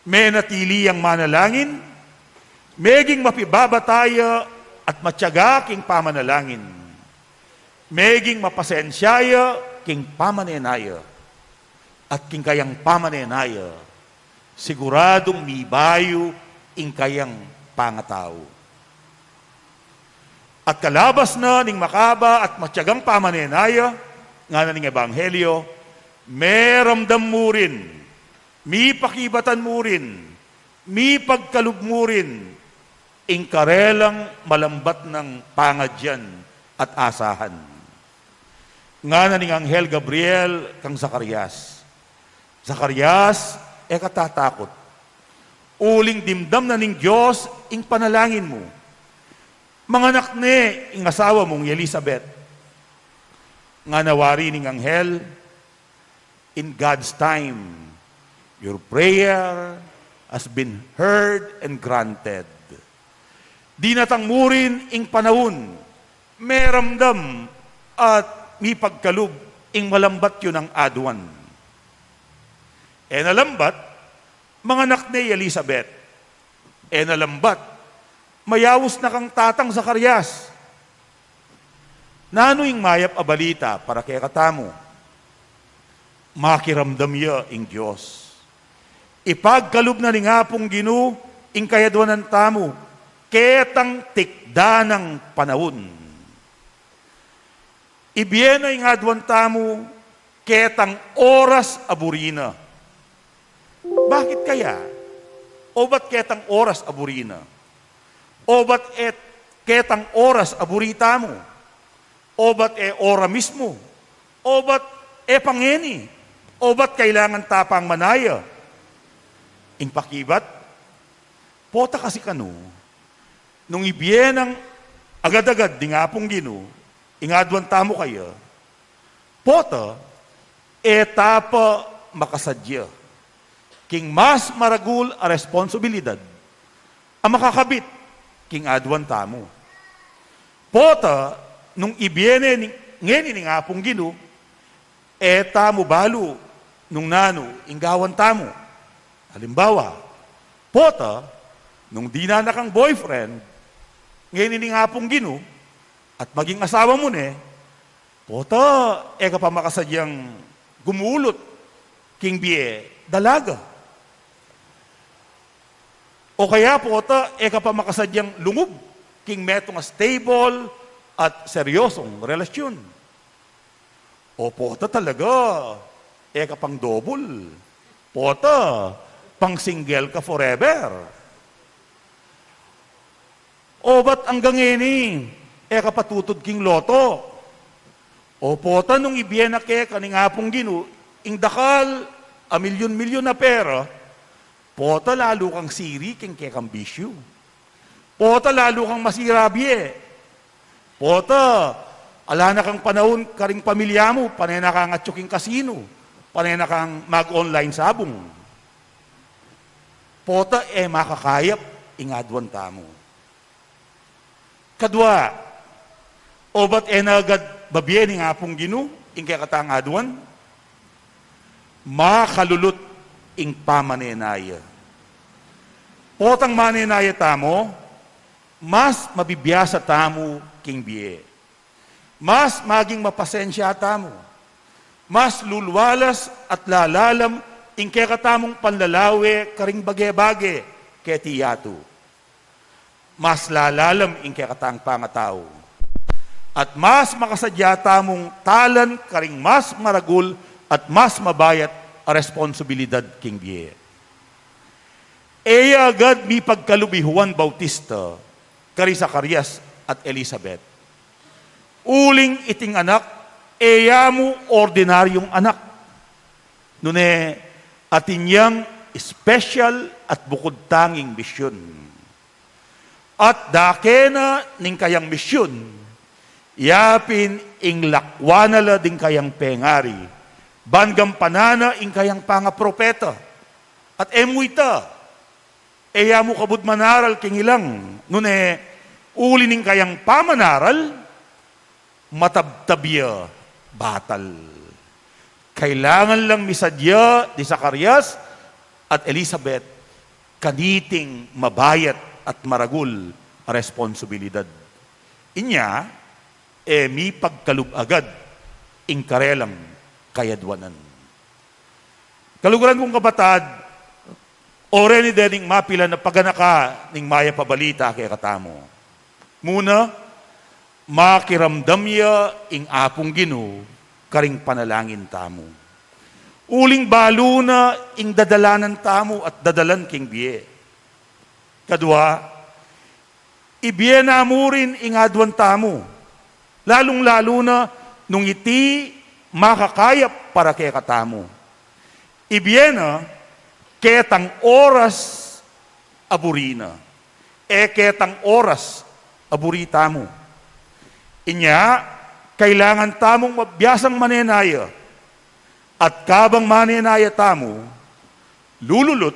Menatili yang manalangin, meging mapibaba taya at matyaga king pamanalangin. Meging mapasensya ya king pamanen na ya, at king kayang pamanen na ya, siguradung mibayu ing kayang pangatau. At kalabas na ning makaba at matyagang pamanen na ya, ngana ning Ebanghelyo, meramdam mu rin, mipakibatan mu rin, mipagkalub mu rin ing karelang malambat nang pangadyan at asahan. Ngana ning Anghel Gabriel kang Zacarias, Zacarias, e ka tatakut. Uling dimdam na ning Dios ing panalangin mu. Manganak ne ing asawa mung i Elizabeth. Ngana wari ning Anghel, "In God's time, your prayer has been heard and granted." Dinatang mu rin ing panaun, meramdam At mipagkalub ing malambat yu nang aduan. E na lambat, manganak ne i Elizabeth. E na lambat, mayaus na kang tatang Zacarias. Nanu ing mayap a balita para kekatamu? Makiramdam ya ing Dios. Ipagkalub na ning Apung Ginu ing kayadwanan tamu ketang tikdan nang panaun. Ibie na ing aduan tamu ketang oras a buri na. Bakit kaya? Obat ketang oras a buri na? Obat e ketang oras a buri tamu? Obat e ora mismu? Obat e pa ngeni? Obat kailangan ta pang manaya? Ing pakibat, pota kasi kanu, nung ibie nang agad-agad ding Apung Ginu ing aduan tamu kaya, pota e ta pa makasadya king mas maragul a responsibilidad a makakabit king aduan tamu. Pota nung ibie ne ning, ngeni ning Apung Ginu, e tamu balu nung nanu ing gawan tamu. Halimbawa, pota nung dinan na kang boyfriend, ngeni ning Apung Ginu, at maging asawa mu ne, pota e ka pa makasadyang gumulut king bie dalaga. O kaya pota e ka pa makasadyang lungub king metung a stable at seryosong relasyon. O pota talaga e ka pang dobul. Pota pang single ka forever. Obat anggang ngeni e ka pa tutud king loto? O pota nung ibie na keka ning Apung Ginu ing dakal a milyun-milyun a pera, pota lalu kang siri king kekang bisyu? Pota lalu kang masira bie? Pota ala na kang panaun karing pamilya mu, pane na kang atyu king kasino, pane na kang mag-online sabong? Pota e makakayap ing aduan tamu? Kadua, obat e na agad babie ning Apung Ginu ing kekatang aduan? Makalulut ing pamanenaya. Potang manenaya tamu, mas mabibiasa tamu king bie. Mas maging mapasensya tamu. Mas lulualas at lalalam ing kekatamung panlalawe karing bage-bage keti yatu. Mas lalalam ing kekatang pangatau. At mas makasadya tamung talan karing mas maragul at mas mabayat a responsibilidad king bie. E ya agad mipagkalub i Juan Bautista kari Zacarias at Elizabeth. Uling iting anak, e ya mu ordinaryung anak. Nune, atin yang special at bukud tanging misyun. At dake na ning kayang misyun, yapin ing lakwan na la ding kayang pengari, ban gampanan na ing kayang pangapropeta. At e mu ita, e ya mu kabud manaral king ilang, nune, uli ning kayang pamanaral, matabtab ya batal. Kailangan lang misadya di Zacarias at Elizabeth kaniting mabayat at maragul a responsibilidad. Inya, e mipagkalub agad ing karelang kayadwanan. Kaluguran kung kapatad, o reni dening mapilan a paganaka ning mayap a balita kekatamu. Muna, makiramdam ya ing Apung Ginu karing panalangin tamu. Uling balu na ing dadalanan tamu at dadalan king bie. Kadua, ibie na mu rin ing aduan tamu, lalung-lalu na nung iti makakayap para kekatamu. Ibie na ketang oras a buri na. E ketang oras a buri tamu. Inya, kailangan tamung mabiasang manenaya. At kabang manenaya tamu, lululut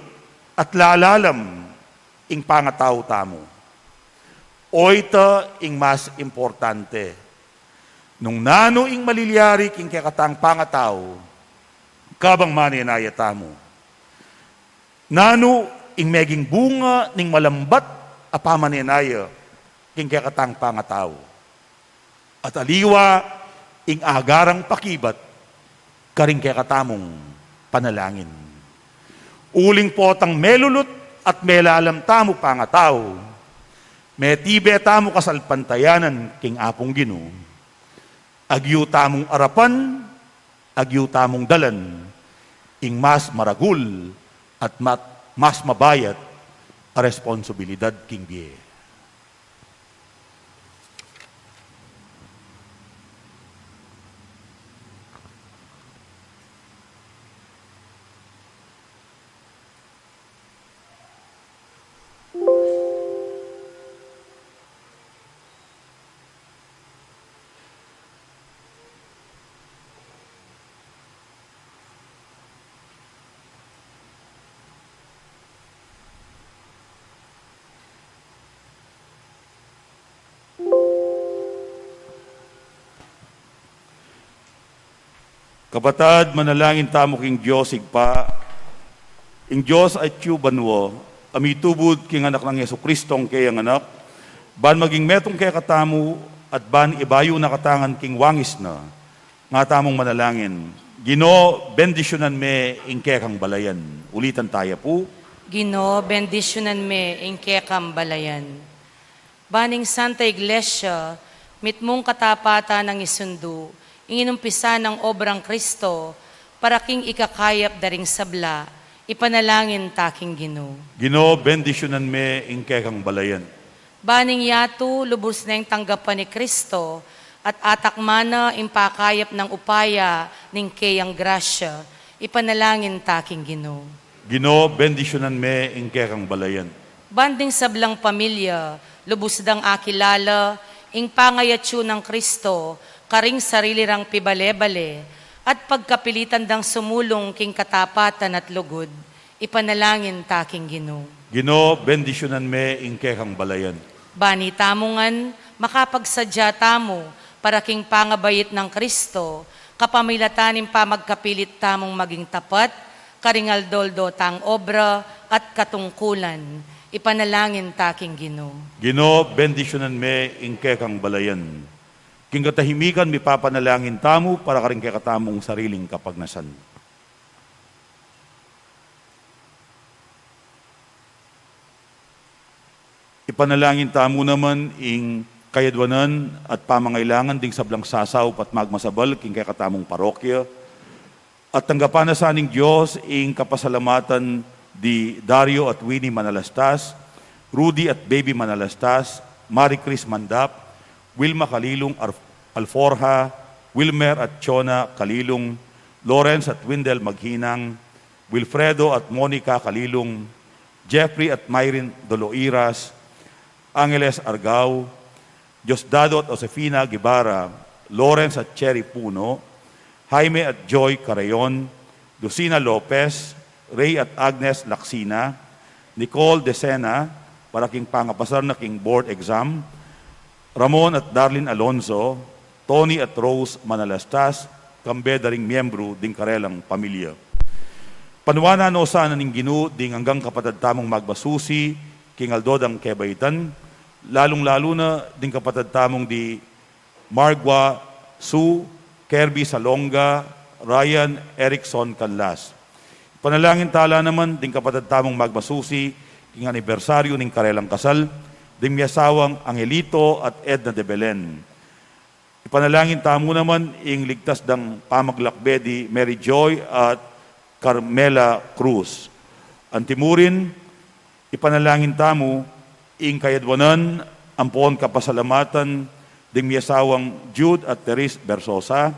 at lalalam ing pangatau tamu. O ita ing mas importante. Nung nanu ing malilyari king kekatang pangatau, kabang manenaya tamu? Nanu ing meging bunga ning malambat a pamanenaya king kekatang pangatau? At aliwa ing agarang pakibat karing kekatamung panalangin. Uling potang melulut at melalam tamu pangatau, metibe tamu kasalpantayanan king Apung Ginu. Agyu tamung arapan, agyu tamung dalan ing mas maragul at mat-, mas mabayat a responsibilidad king bie. Kapatad, manalangin tamu king Dios Ibpa. Ing Dios atyu banua, a mitubud king anak nang Jesucristo, ing kayang anak, ban maging metung kekatamu at ban ibayu na katamu ngan king wangis na. Nga tamung manalangin. Ginu, bendisyunan me ing kekang balayan. Ulitan taya pu. Ginu, bendisyunan me ing kekang balayan. Ban ing Santa Iglesia mitmung katapatan nang isundu ing inumpisa nang obrang Kristo para king ikakayap da ring sabla, ipanalangin ta king Ginu. Ginu, bendisyunan me ing kekang balayan. Ban ing yatu lubus neng tanggapan i Kristo at atakman na ing pakayap nang upaya ning keyang grasya, ipanalangin ta king Ginu. Ginu, bendisyunan me ing kekang balayan. Ban ding sablang pamilya lubus dang akilala ing pangayatyu nang Kristo karing sarili rang pibale-bale at pagkapilitan dang sumulung king katapatan at lugud, ipanalangin ta king Ginu. Ginu, bendisyunan me ing kekang balayan. Ban itamu ngan makapagsadya tamu para king pangabait nang Kristo kapamilatan ning pamagkapilit tamung maging tapat karing aldo-aldo tang obra at katungkulan, ipanalangin ta king Ginu. Ginu, bendisyunan me ing kekang balayan. King katahimikan mipapanalangin tamu para karing kekatamung sariling kapagnasan. Ipanalangin tamu naman ing kayadwanan at pamangailangan ding sablang sasaup at magmasabal king kekatamung parokya. At tanggapan na sa ning Dios ing kapasalamatan di Dario at Winnie Manalastas, Rudy at Baby Manalastas, Marie Chris Mandap, Wilma Kalilung Ar-, Alforja, Wilmer at Chona Kalilung, Lawrence at Windel Maghinang, Wilfredo at Monica Kalilung, Jeffrey at Myrin Doloiras, Angeles Argao, Diosdado at Josefina Guevara, Lawrence at Cherry Puno, Jaime at Joy Carayon, Lucina Lopez, Ray at Agnes Lacsina, Nicole Decena, para king pangapasar na king board exam, Ramon at Darlene Alonso, Tony at Rose Manalastas, kambe da ring miyembru ding karelang pamilya. Panuanan no sana ning Ginu ding anggang kapatad tamung magmasusi king aldo dang kebaitan, lalung-lalu na ding kapatad tamung di Margua Su, Kirby Salonga, Ryan Erickson Canlas. Ipanalangin tala naman ding kapatad tamung magmasusi king anibersaryu ning karelang kasal, ding miyasawang Angelito at Edna de Belen. Ipanalangin tamu naman ing ligtas dang pamaglakbe di Mary Joy at Carmela Cruz. Antimurin, ipanalangin tamu ing kayadwanan ampon kapasalamatan ding miyasawang Jude at Therese Bersosa,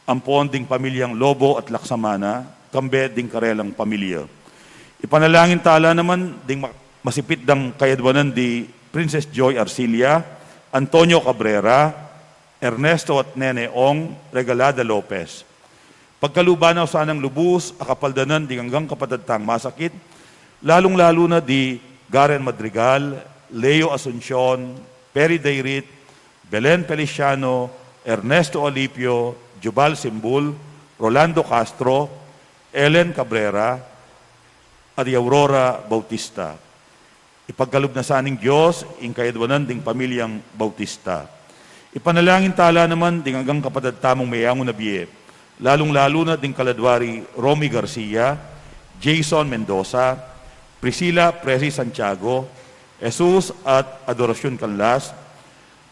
ampon ding pamilyang Lobo at Laksamana, kambe ding karelang pamilya. Ipanalangin tala naman ding ma-, masipit dang kayadwanan di Princess Joy Arcilia, Antonio Cabrera, Ernesto at Nene Ong Regalada Lopez. Pagkaluban na sanang lubus a kapaldanan ding anggang kapatad tang masakit, lalung-lalu na di Garen Madrigal, Leo Asuncion, Perry Dayrit, Belen Feliciano, Ernesto Alipio, Jubal Simbul, Rolando Castro, Ellen Cabrera, at i Aurora Bautista. Ipagkalub na sa ning Dios ing kayadwanan ding pamilyang Bautista. Ipanalangin tala naman ding anggang kapatad tamung meyangu na bie, lalung-lalu na ding kaladwa ri Romy Garcia, Jason Mendoza, Priscilla Presi Santiago, Jesus at Adoracion Canlas,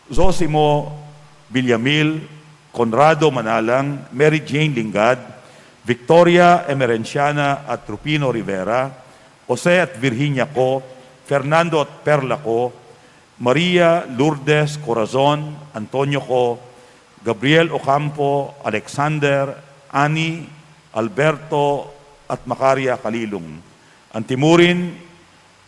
Zosimo Villamil, Conrado Manalang, Mary Jane Lingad, Victoria Emerenciana at Rufino Rivera, Jose at Virginia Co, Fernando at Perla Co, Maria Lourdes Corazon, Antonio Co, Gabriel Ocampo, Alexander, Annie, Alberto, at Macaria Kalilung. Antimurin,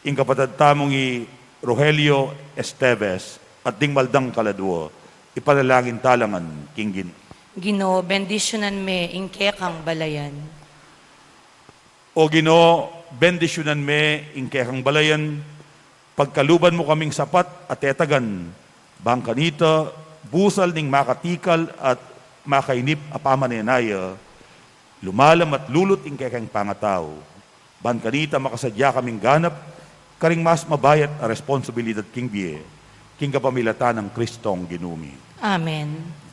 ing kapatad tamung i Rogelio Esteves, at ding maldang kaladwa, ipanalangin tala ngan king Ginu. Ginu, bendisyunan me ing kekang balayan. O Ginu, bendisyunan me ing kekang balayan, pagkaluban mu kaming sapat a tetagan, bang kanita, busal ning makatikal at makainip a pamanenaya, lumalam at lulut ing kekeng pangatau. Ban kanita makasadya kaming ganap karing mas mabayat a responsibilidad king bie, king kapamilatan nang Kristong Ginu mi. Amen.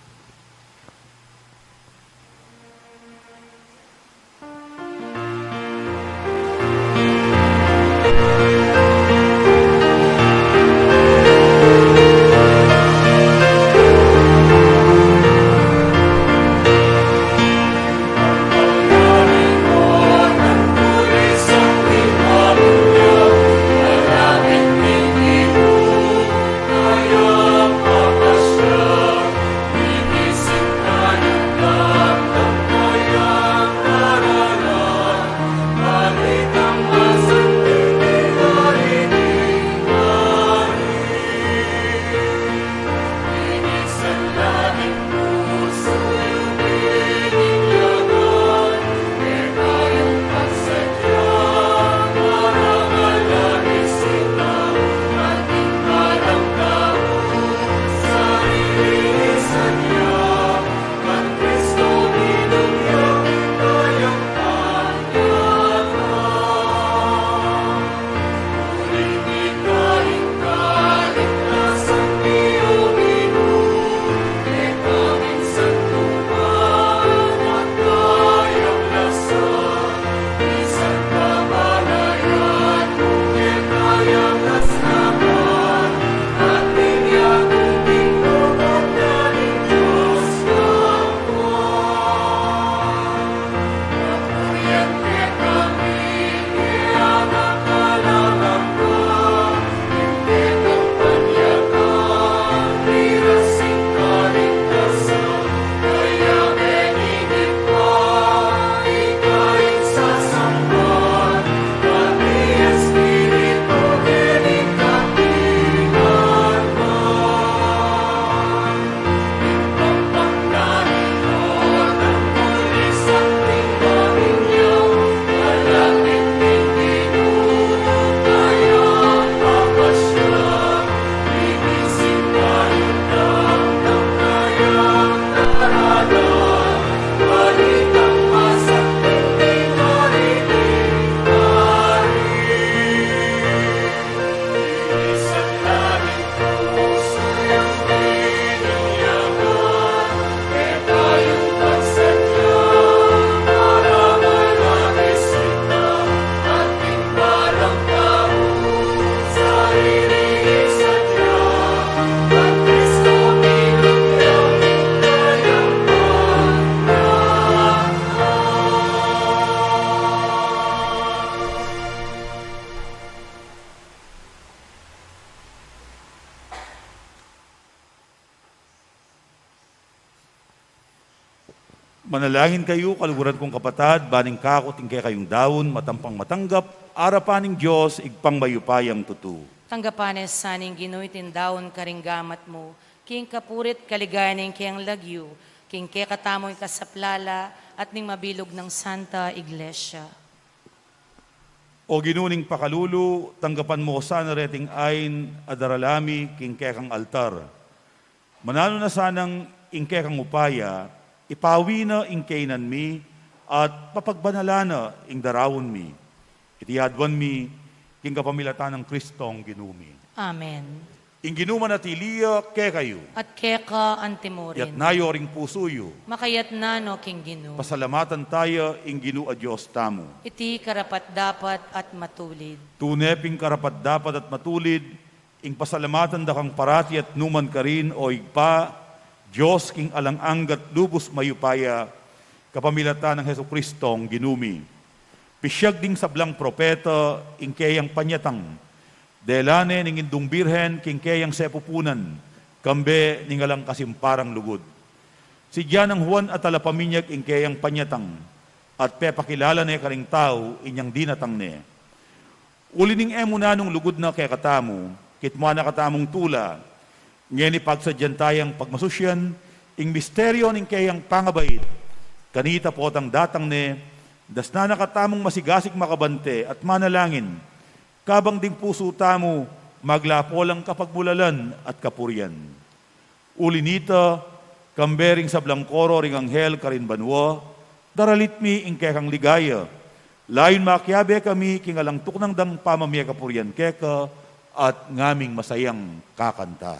Manalangin kayu, kaluguran kung kapatad, ban ing kakut ing kekayung daun matampang matanggap arapan ning Dios, Ibpang mayupayang tutu. Tanggapan na sa ning Ginu iting daun karing gamat mu, king kapuri't kaligayan ning kayang lagyu, king kekatamung ikasaplala at ning mabilug nang Santa Iglesia. O Ginu ning pakalulu, tanggapan mu sana reting ain a darala mi king kekang altar. Mananu na sanang ing kekang upaya, ipawi na ing kainan mi, at papagbanalan na ing daraun mi. Iti aduan mi, king kapamilatan nang Kristong Ginu mi. Amen. Ing Ginu manatili ya kekayu. At keka antimurin. Iyatas yu ring pusu yu. Makayatas no king Ginu. Pasalamatan taya ing Ginu a Dios tamu. Iti karapat-dapat at matulid. Tune pin karapat-dapat at matulid, ing pasalamatan da kang parati at nukarin man, O Ibpa, Dios king alang angga at lubus mayupaya, kapamilatan nang Jesucristong Ginu mi. Pisyag ding sablang propeta ing keyang panyatang, dela ne ning Indung Birhen king keyang sepupunan, kambe ning alang kasimparang lugud. Sidya nang Juan a Talapaminyag ing keyang panyatang, at pepakilala ne karing tau inyang dinatang ne. Uli ning e mu nanung lugud na kekatamu, kitmuan na katamung tula, ngeni pagsadyan tayang pagmasusyan ing misteryo ning keyang pangabait. Kanita potang datang ne, dasnan na katamung masigasig makabante at manalangin, kabang ding pusu tamu maglapo lang kapagmulalan at kapurian. Uli nita, kambe ring sablang koro ring anghel karin banua, daralit mi ing kekang ligaya. Layun makiabe kami king alang tuknang dang pamamie kapurian keka, at ngaming masayang kakanta.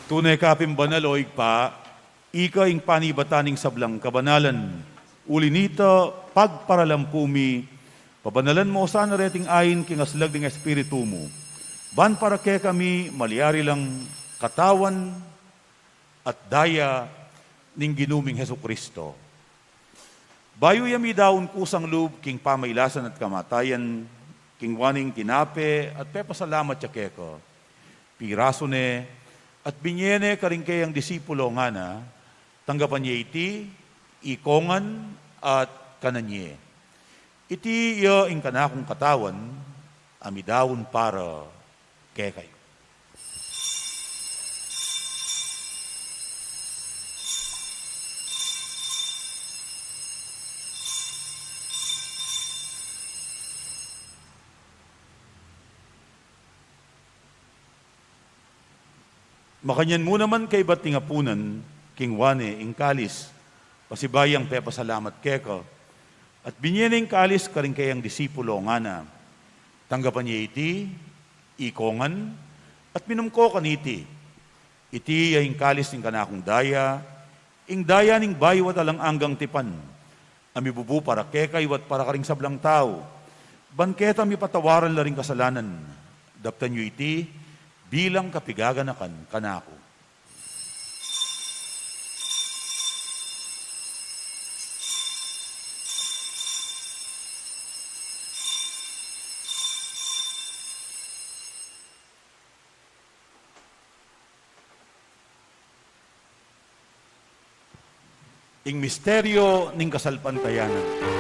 Tune ka pin banal, O Ibpa, ika ing panibatan ning sablang kabanalan. Uli nita, pagparalampu mi, pabanalan mu sana reting ain king aslag ning Espiritu mu, ban para kekami malyari lang katawan at daya ning Ginu ming Jesucristo. Bayu ya midaun kusang lub king pamailasan at kamatayan, kingwa ne ing tinape at pepasalamat ya keka, pirasu ne at binye ne karing keyang disipulo, ngana: Tanggapan ye iti, ikongan at kanan ye. Iti ya ing kanakung katawan a midaun para kekayu. Makanyan mu naman kaybat ning apunan, kingwa ne ing kalis, pasibayu yang pepasalamat keka, at binye ne ing kalis karing keyang disipulo, ngana: Tanggapan ye iti, ikongan, at minum ko kaniti. Iti ya ing kalis ning kanakung daya, ing daya ning bayu at alang anggang tipan, a mibubu para kekayu at para karing sablang tau, ban keta mipatawaran la ring kasalanan. Daptan yu iti bilang kapigaganakan kanaku. Ing misteryo ning kasalpantayanan.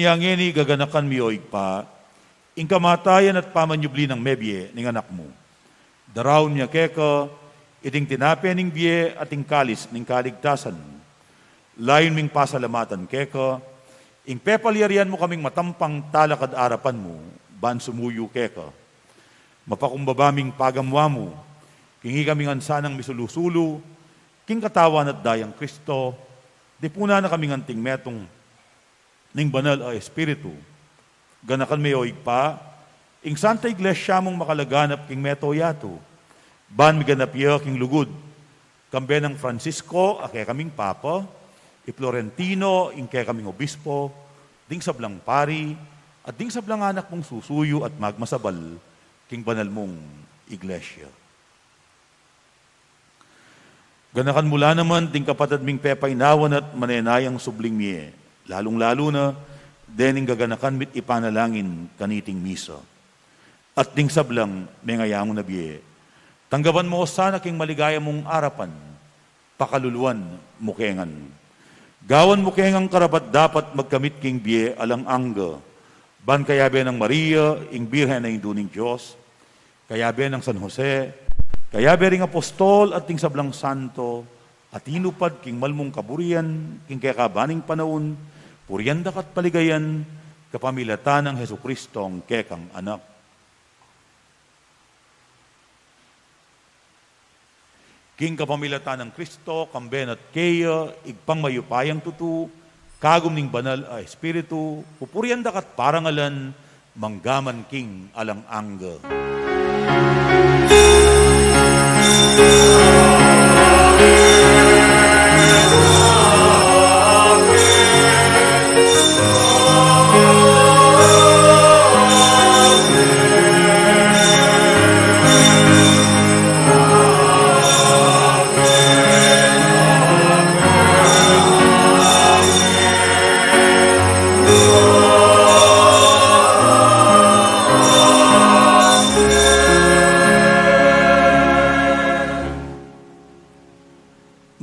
Inya ngeni gaganakan mi, o Ibpa, ing kamatayan at pamanyubli nang mebie ning Anak mu. Daraun mi keka iting tinape ning bie at ing kalis ning kaligtasan. Layun ming pasalamatan keka ing pepalyarian mu kaming matampang talakad arapan mu ban sumuyu keka. Mapakumbaba ming pagamuan mu king ikami ngan sanang misulu-sulu king katawan at dayang Kristo, dipunan na kaming anting metung ning Banal a Espiritu. Ganakan me, o Ibpa, ing Santa Iglesia mung makalaganap king mabilug a yatu, ban miganap ya king lugud, kambe nang Francisco a kekaming Papa, i Florentino ing kekaming Obispo, ding sablang pari, at ding sablang anak mung susuyu at magmasabal king banal mung Iglesia. Ganakan mu la naman ding kapatad ming pepainawan at manenayang subling mie, lalung-lalu na dening gaganakan mi't ipanalangin kaniting misa. At ding sablang mengayangu na bie, tanggapan mu sana king maligaya mung arapan, pakaluluan mu ke ngan. Gawan mu ke ngang karapat-dapat magkamit king bie alang angga, ban kayabe nang Maria, ing Birhen a Indu ning Dios, kayabe nang San Jose, kayabe ring apostol at ding sablang santo a tinupad king malmung kaburian king kekaban ning panaun, purian da ka't paligayan kapamilatan nang Jesucristong kekang Anak. King kapamilatan nang Kristo, kambe na't keya, Ibpang mayupayang tutu, kagum ning Banal a Espiritu, pupurian da ka't parangalan, mangga man king alang angga.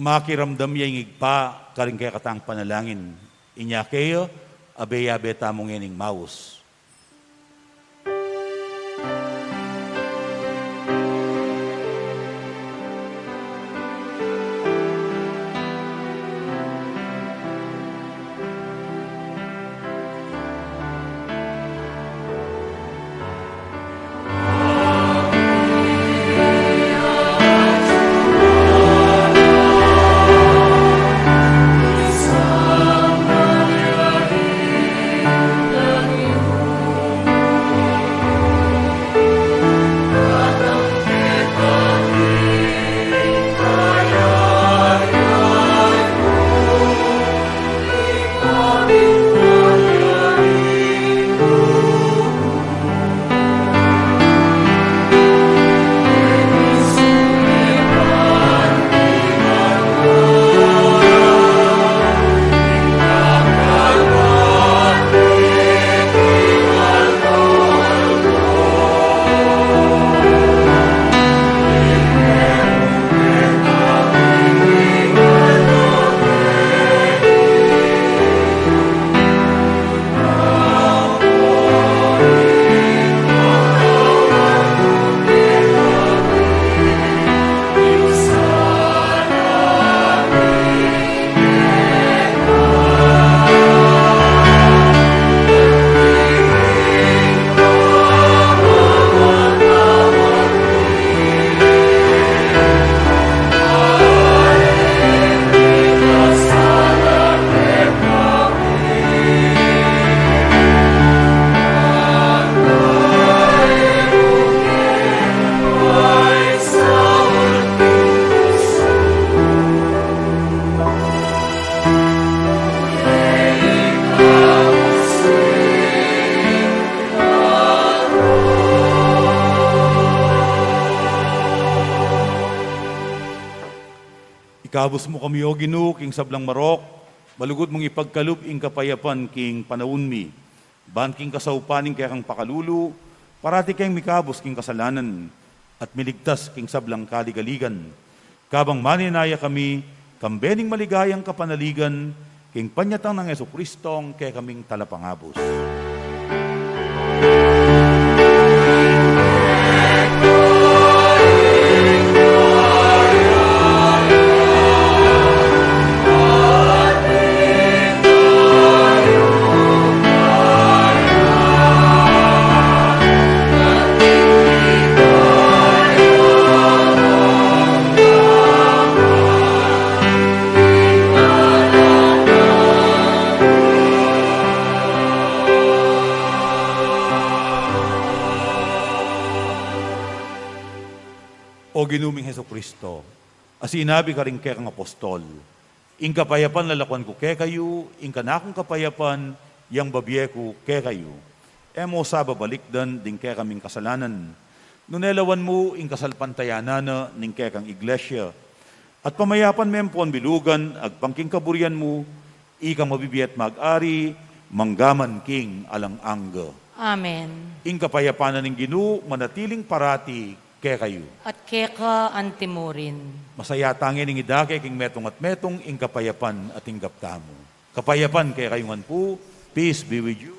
Makiramdam ya ing Ibpa karing kekatang panalangin. Inya keya, abe-abe tamu ngening maus. Ikabus mu kami, O Ginu, king sablang marok, malugud mung ipagkalub ing kapayapan king panaun mi. Ban king kasaupan ning kekang pakalulu, parati keng mikabus king kasalanan, at miligtas king sablang kaligaligan. Kabang manenaya kami, kambe ning maligayang kapanaligan, King panyatang nang Jesucristo, ing kekaming talapangabus. O Ginu ming Jesucristo, a sinabi karing kekang apostol, "Ing kapayapan lalakuan ku kekayu, ing kanakung kapayapan yang babie ku kekayu." E mu sa babalikdan ding kekaming kasalanan, nune lawan mu ing kasalpantayanan na ning kekang iglesia. At pamayapan me ampon bilugan agpang king kaburian mu, ikang mabibie at mag-ari, mangga man king alang angga. Amen. Ing kapayapan na ning Ginu manatiling parati kekayu. At keka antimurin. Masaya tangin ing idake king metung at metung ing kapayapan at ing gaptamu. Kapayapan kekayu ngan pu, peace be with you.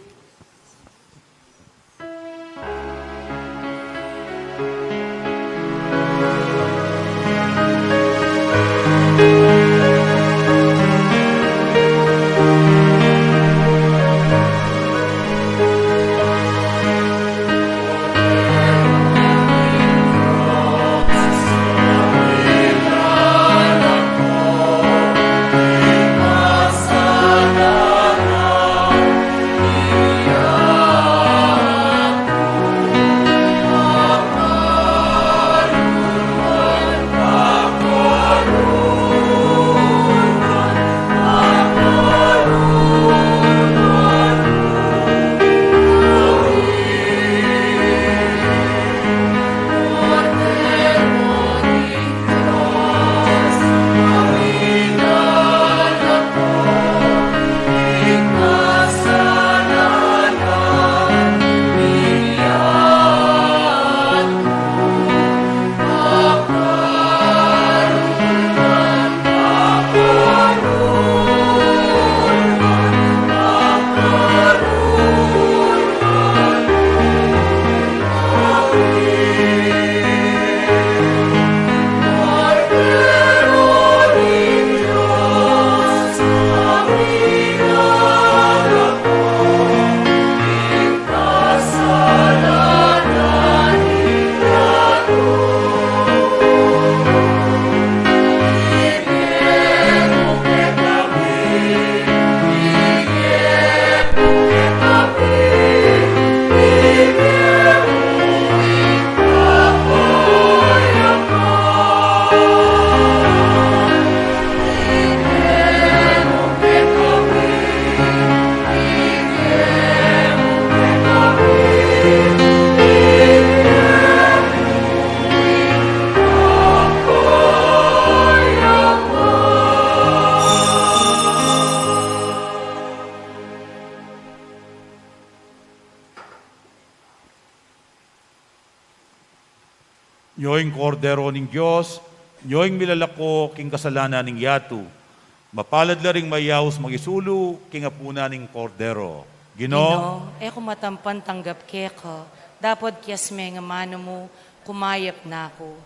Nyo ing Kordero ning Dios, nyo ing milalako king kasalanan ning yatu. Mapalad la ring mayaus makisulu king apunan ning Kordero. Ginu, Ginu, e ku matampan tanggap keka, dapot kias me ing amanu mu, kumayap na ku.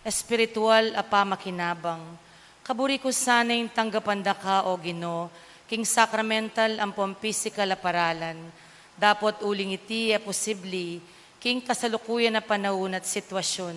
Espiritual a pamakinabang. Kaburi ku sana ing tanggapan da ka, o Ginu, king sakramental ampong pisikal a paralan. Dapot uling iti e posibli, king kasalukuyan a panaun at sitwasyun,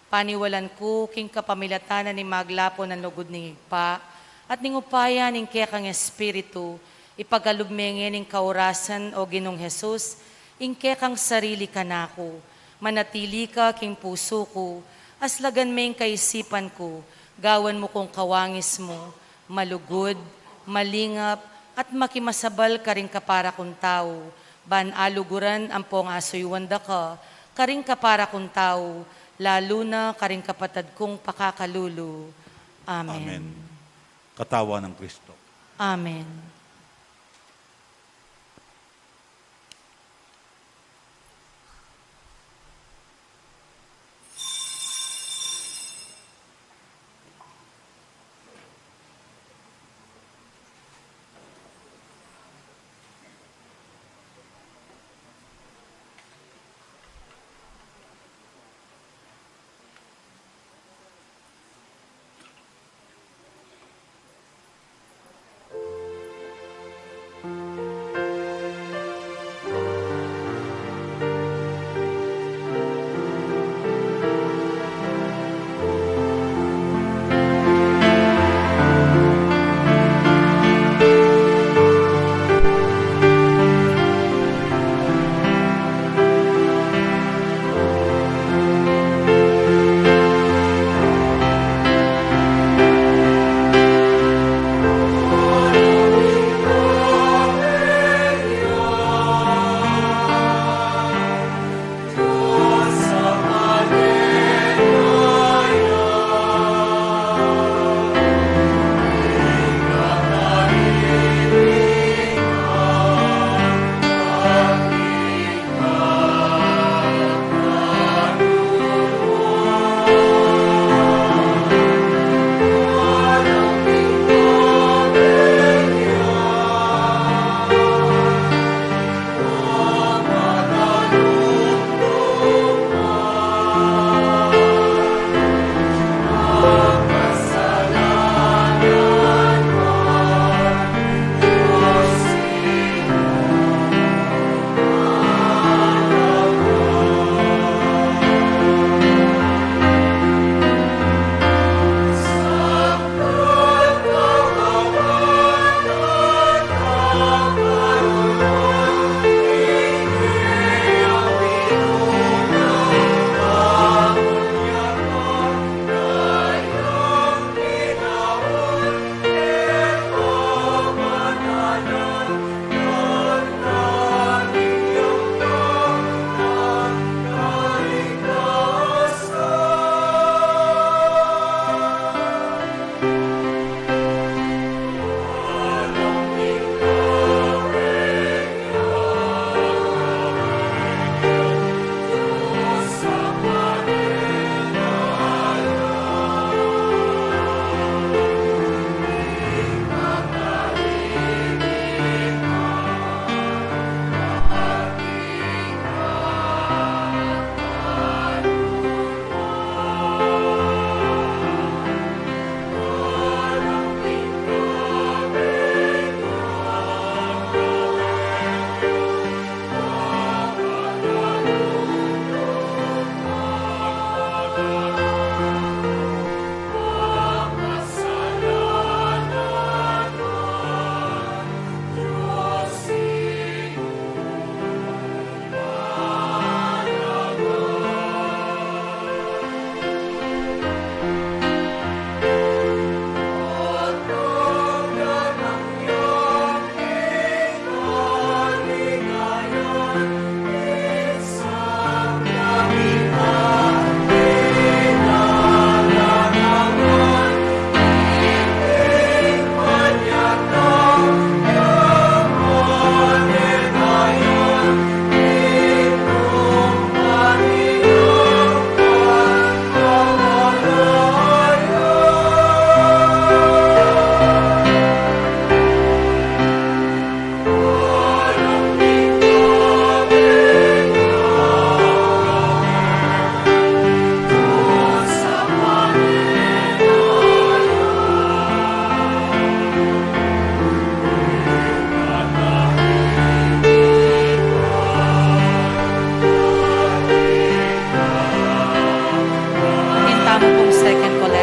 paniwalan ku king kapamilatan na ning maglapo nang lugud ning Ibpa, at ning upaya ning kekang Espiritu, ipagalub me ngeni ning kaurasan, o Ginung Jesus, ing kekang sarili kanaku, manatili ka king pusu ku, aslagan me ing kaisipan ku, gawan mu kung kawangis mu, malugud, malingap, at makimasabal karing kapara kung tau, ban aluguran ampong asuyuan da ka, karing kapara kung tau, lalu na karing kapatad kung pakakalulu. Amen. Amen. Katawan nang Kristo. Amen.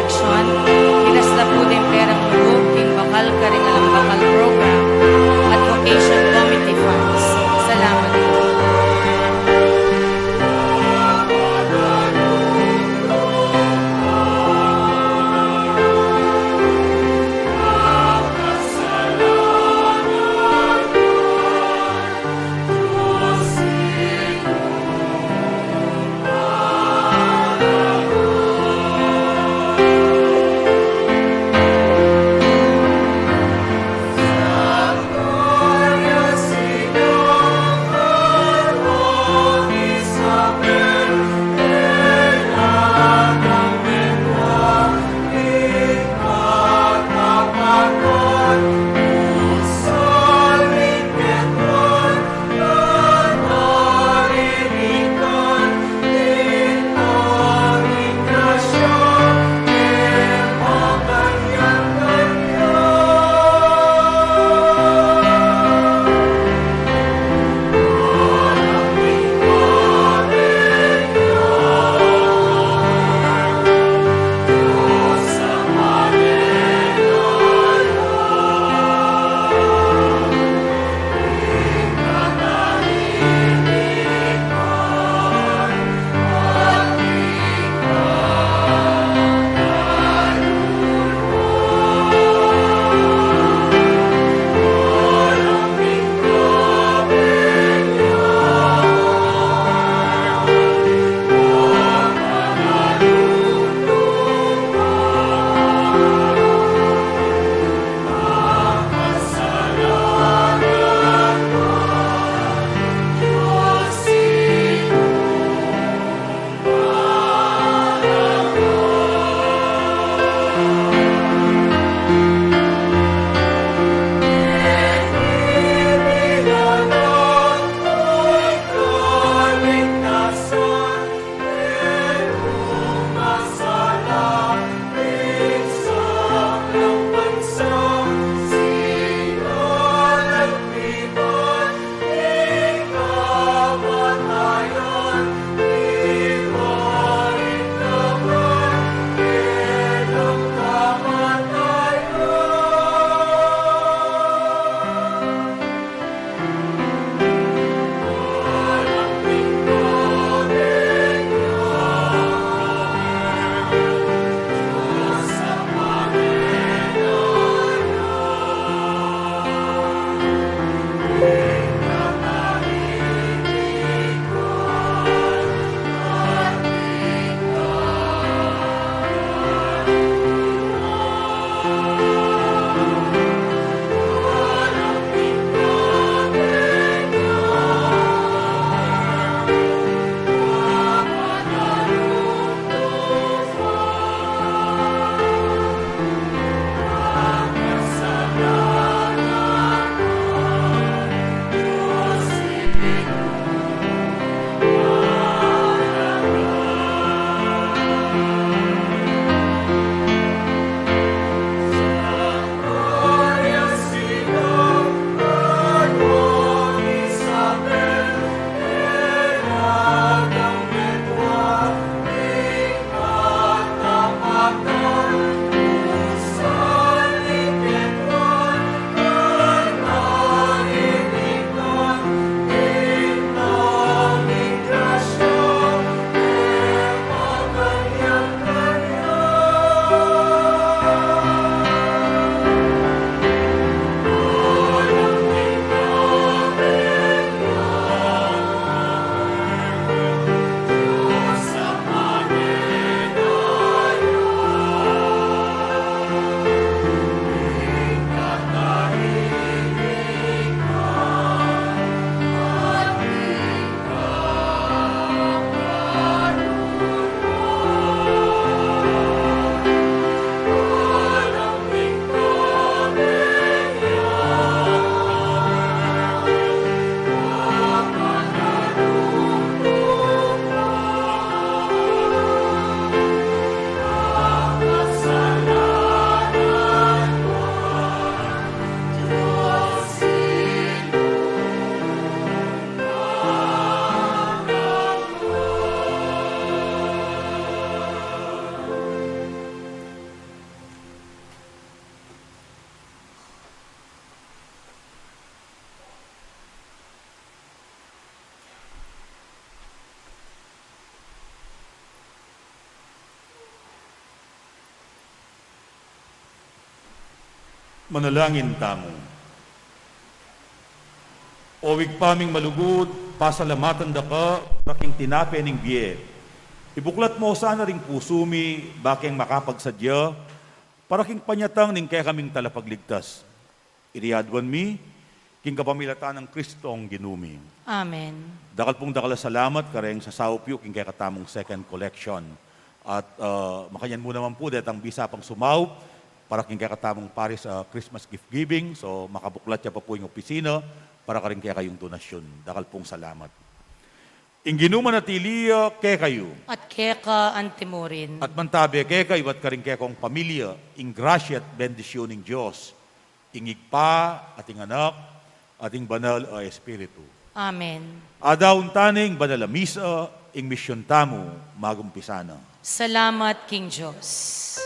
Foundation, ilas na pu deng perang lugud king bakal karing Alambakal Program at Vocation Committee Funds. Salamat. Manalangin tamu. O Ibpa ming malugud, pasalamatan da ka para king tinape ning bie. Ibuklat mu sana ring pusu mi, bakeng makapagsadya para king panyatang ning kekaming talapagligtas. Iti aduan mi king kapamilatan nang Kristong Ginu mi. Amen. Dakal pung dakal a salamat kareng sasaup yu king kekatamung second collection. At, ah, makanyan mu naman pu, detang bisa pang sumaup para king kekatamung parish, ah, Christmas gift giving. So, makabuklat ya pa pu ing opisina para karing kekayung donasyun. Dakal pung salamat. Ing Ginu manatili ya kekayu. At keka antimurin. At mantabe kekayu at karing kekong pamilya ing grasya at bendisyun ning Dios, ing Ibpa, at ing Anak, at ing Banal a Espiritu. Amen. Adaun ta ne ing banal a misa, ing misyun tamu magumpisa na. Salamat king Dios.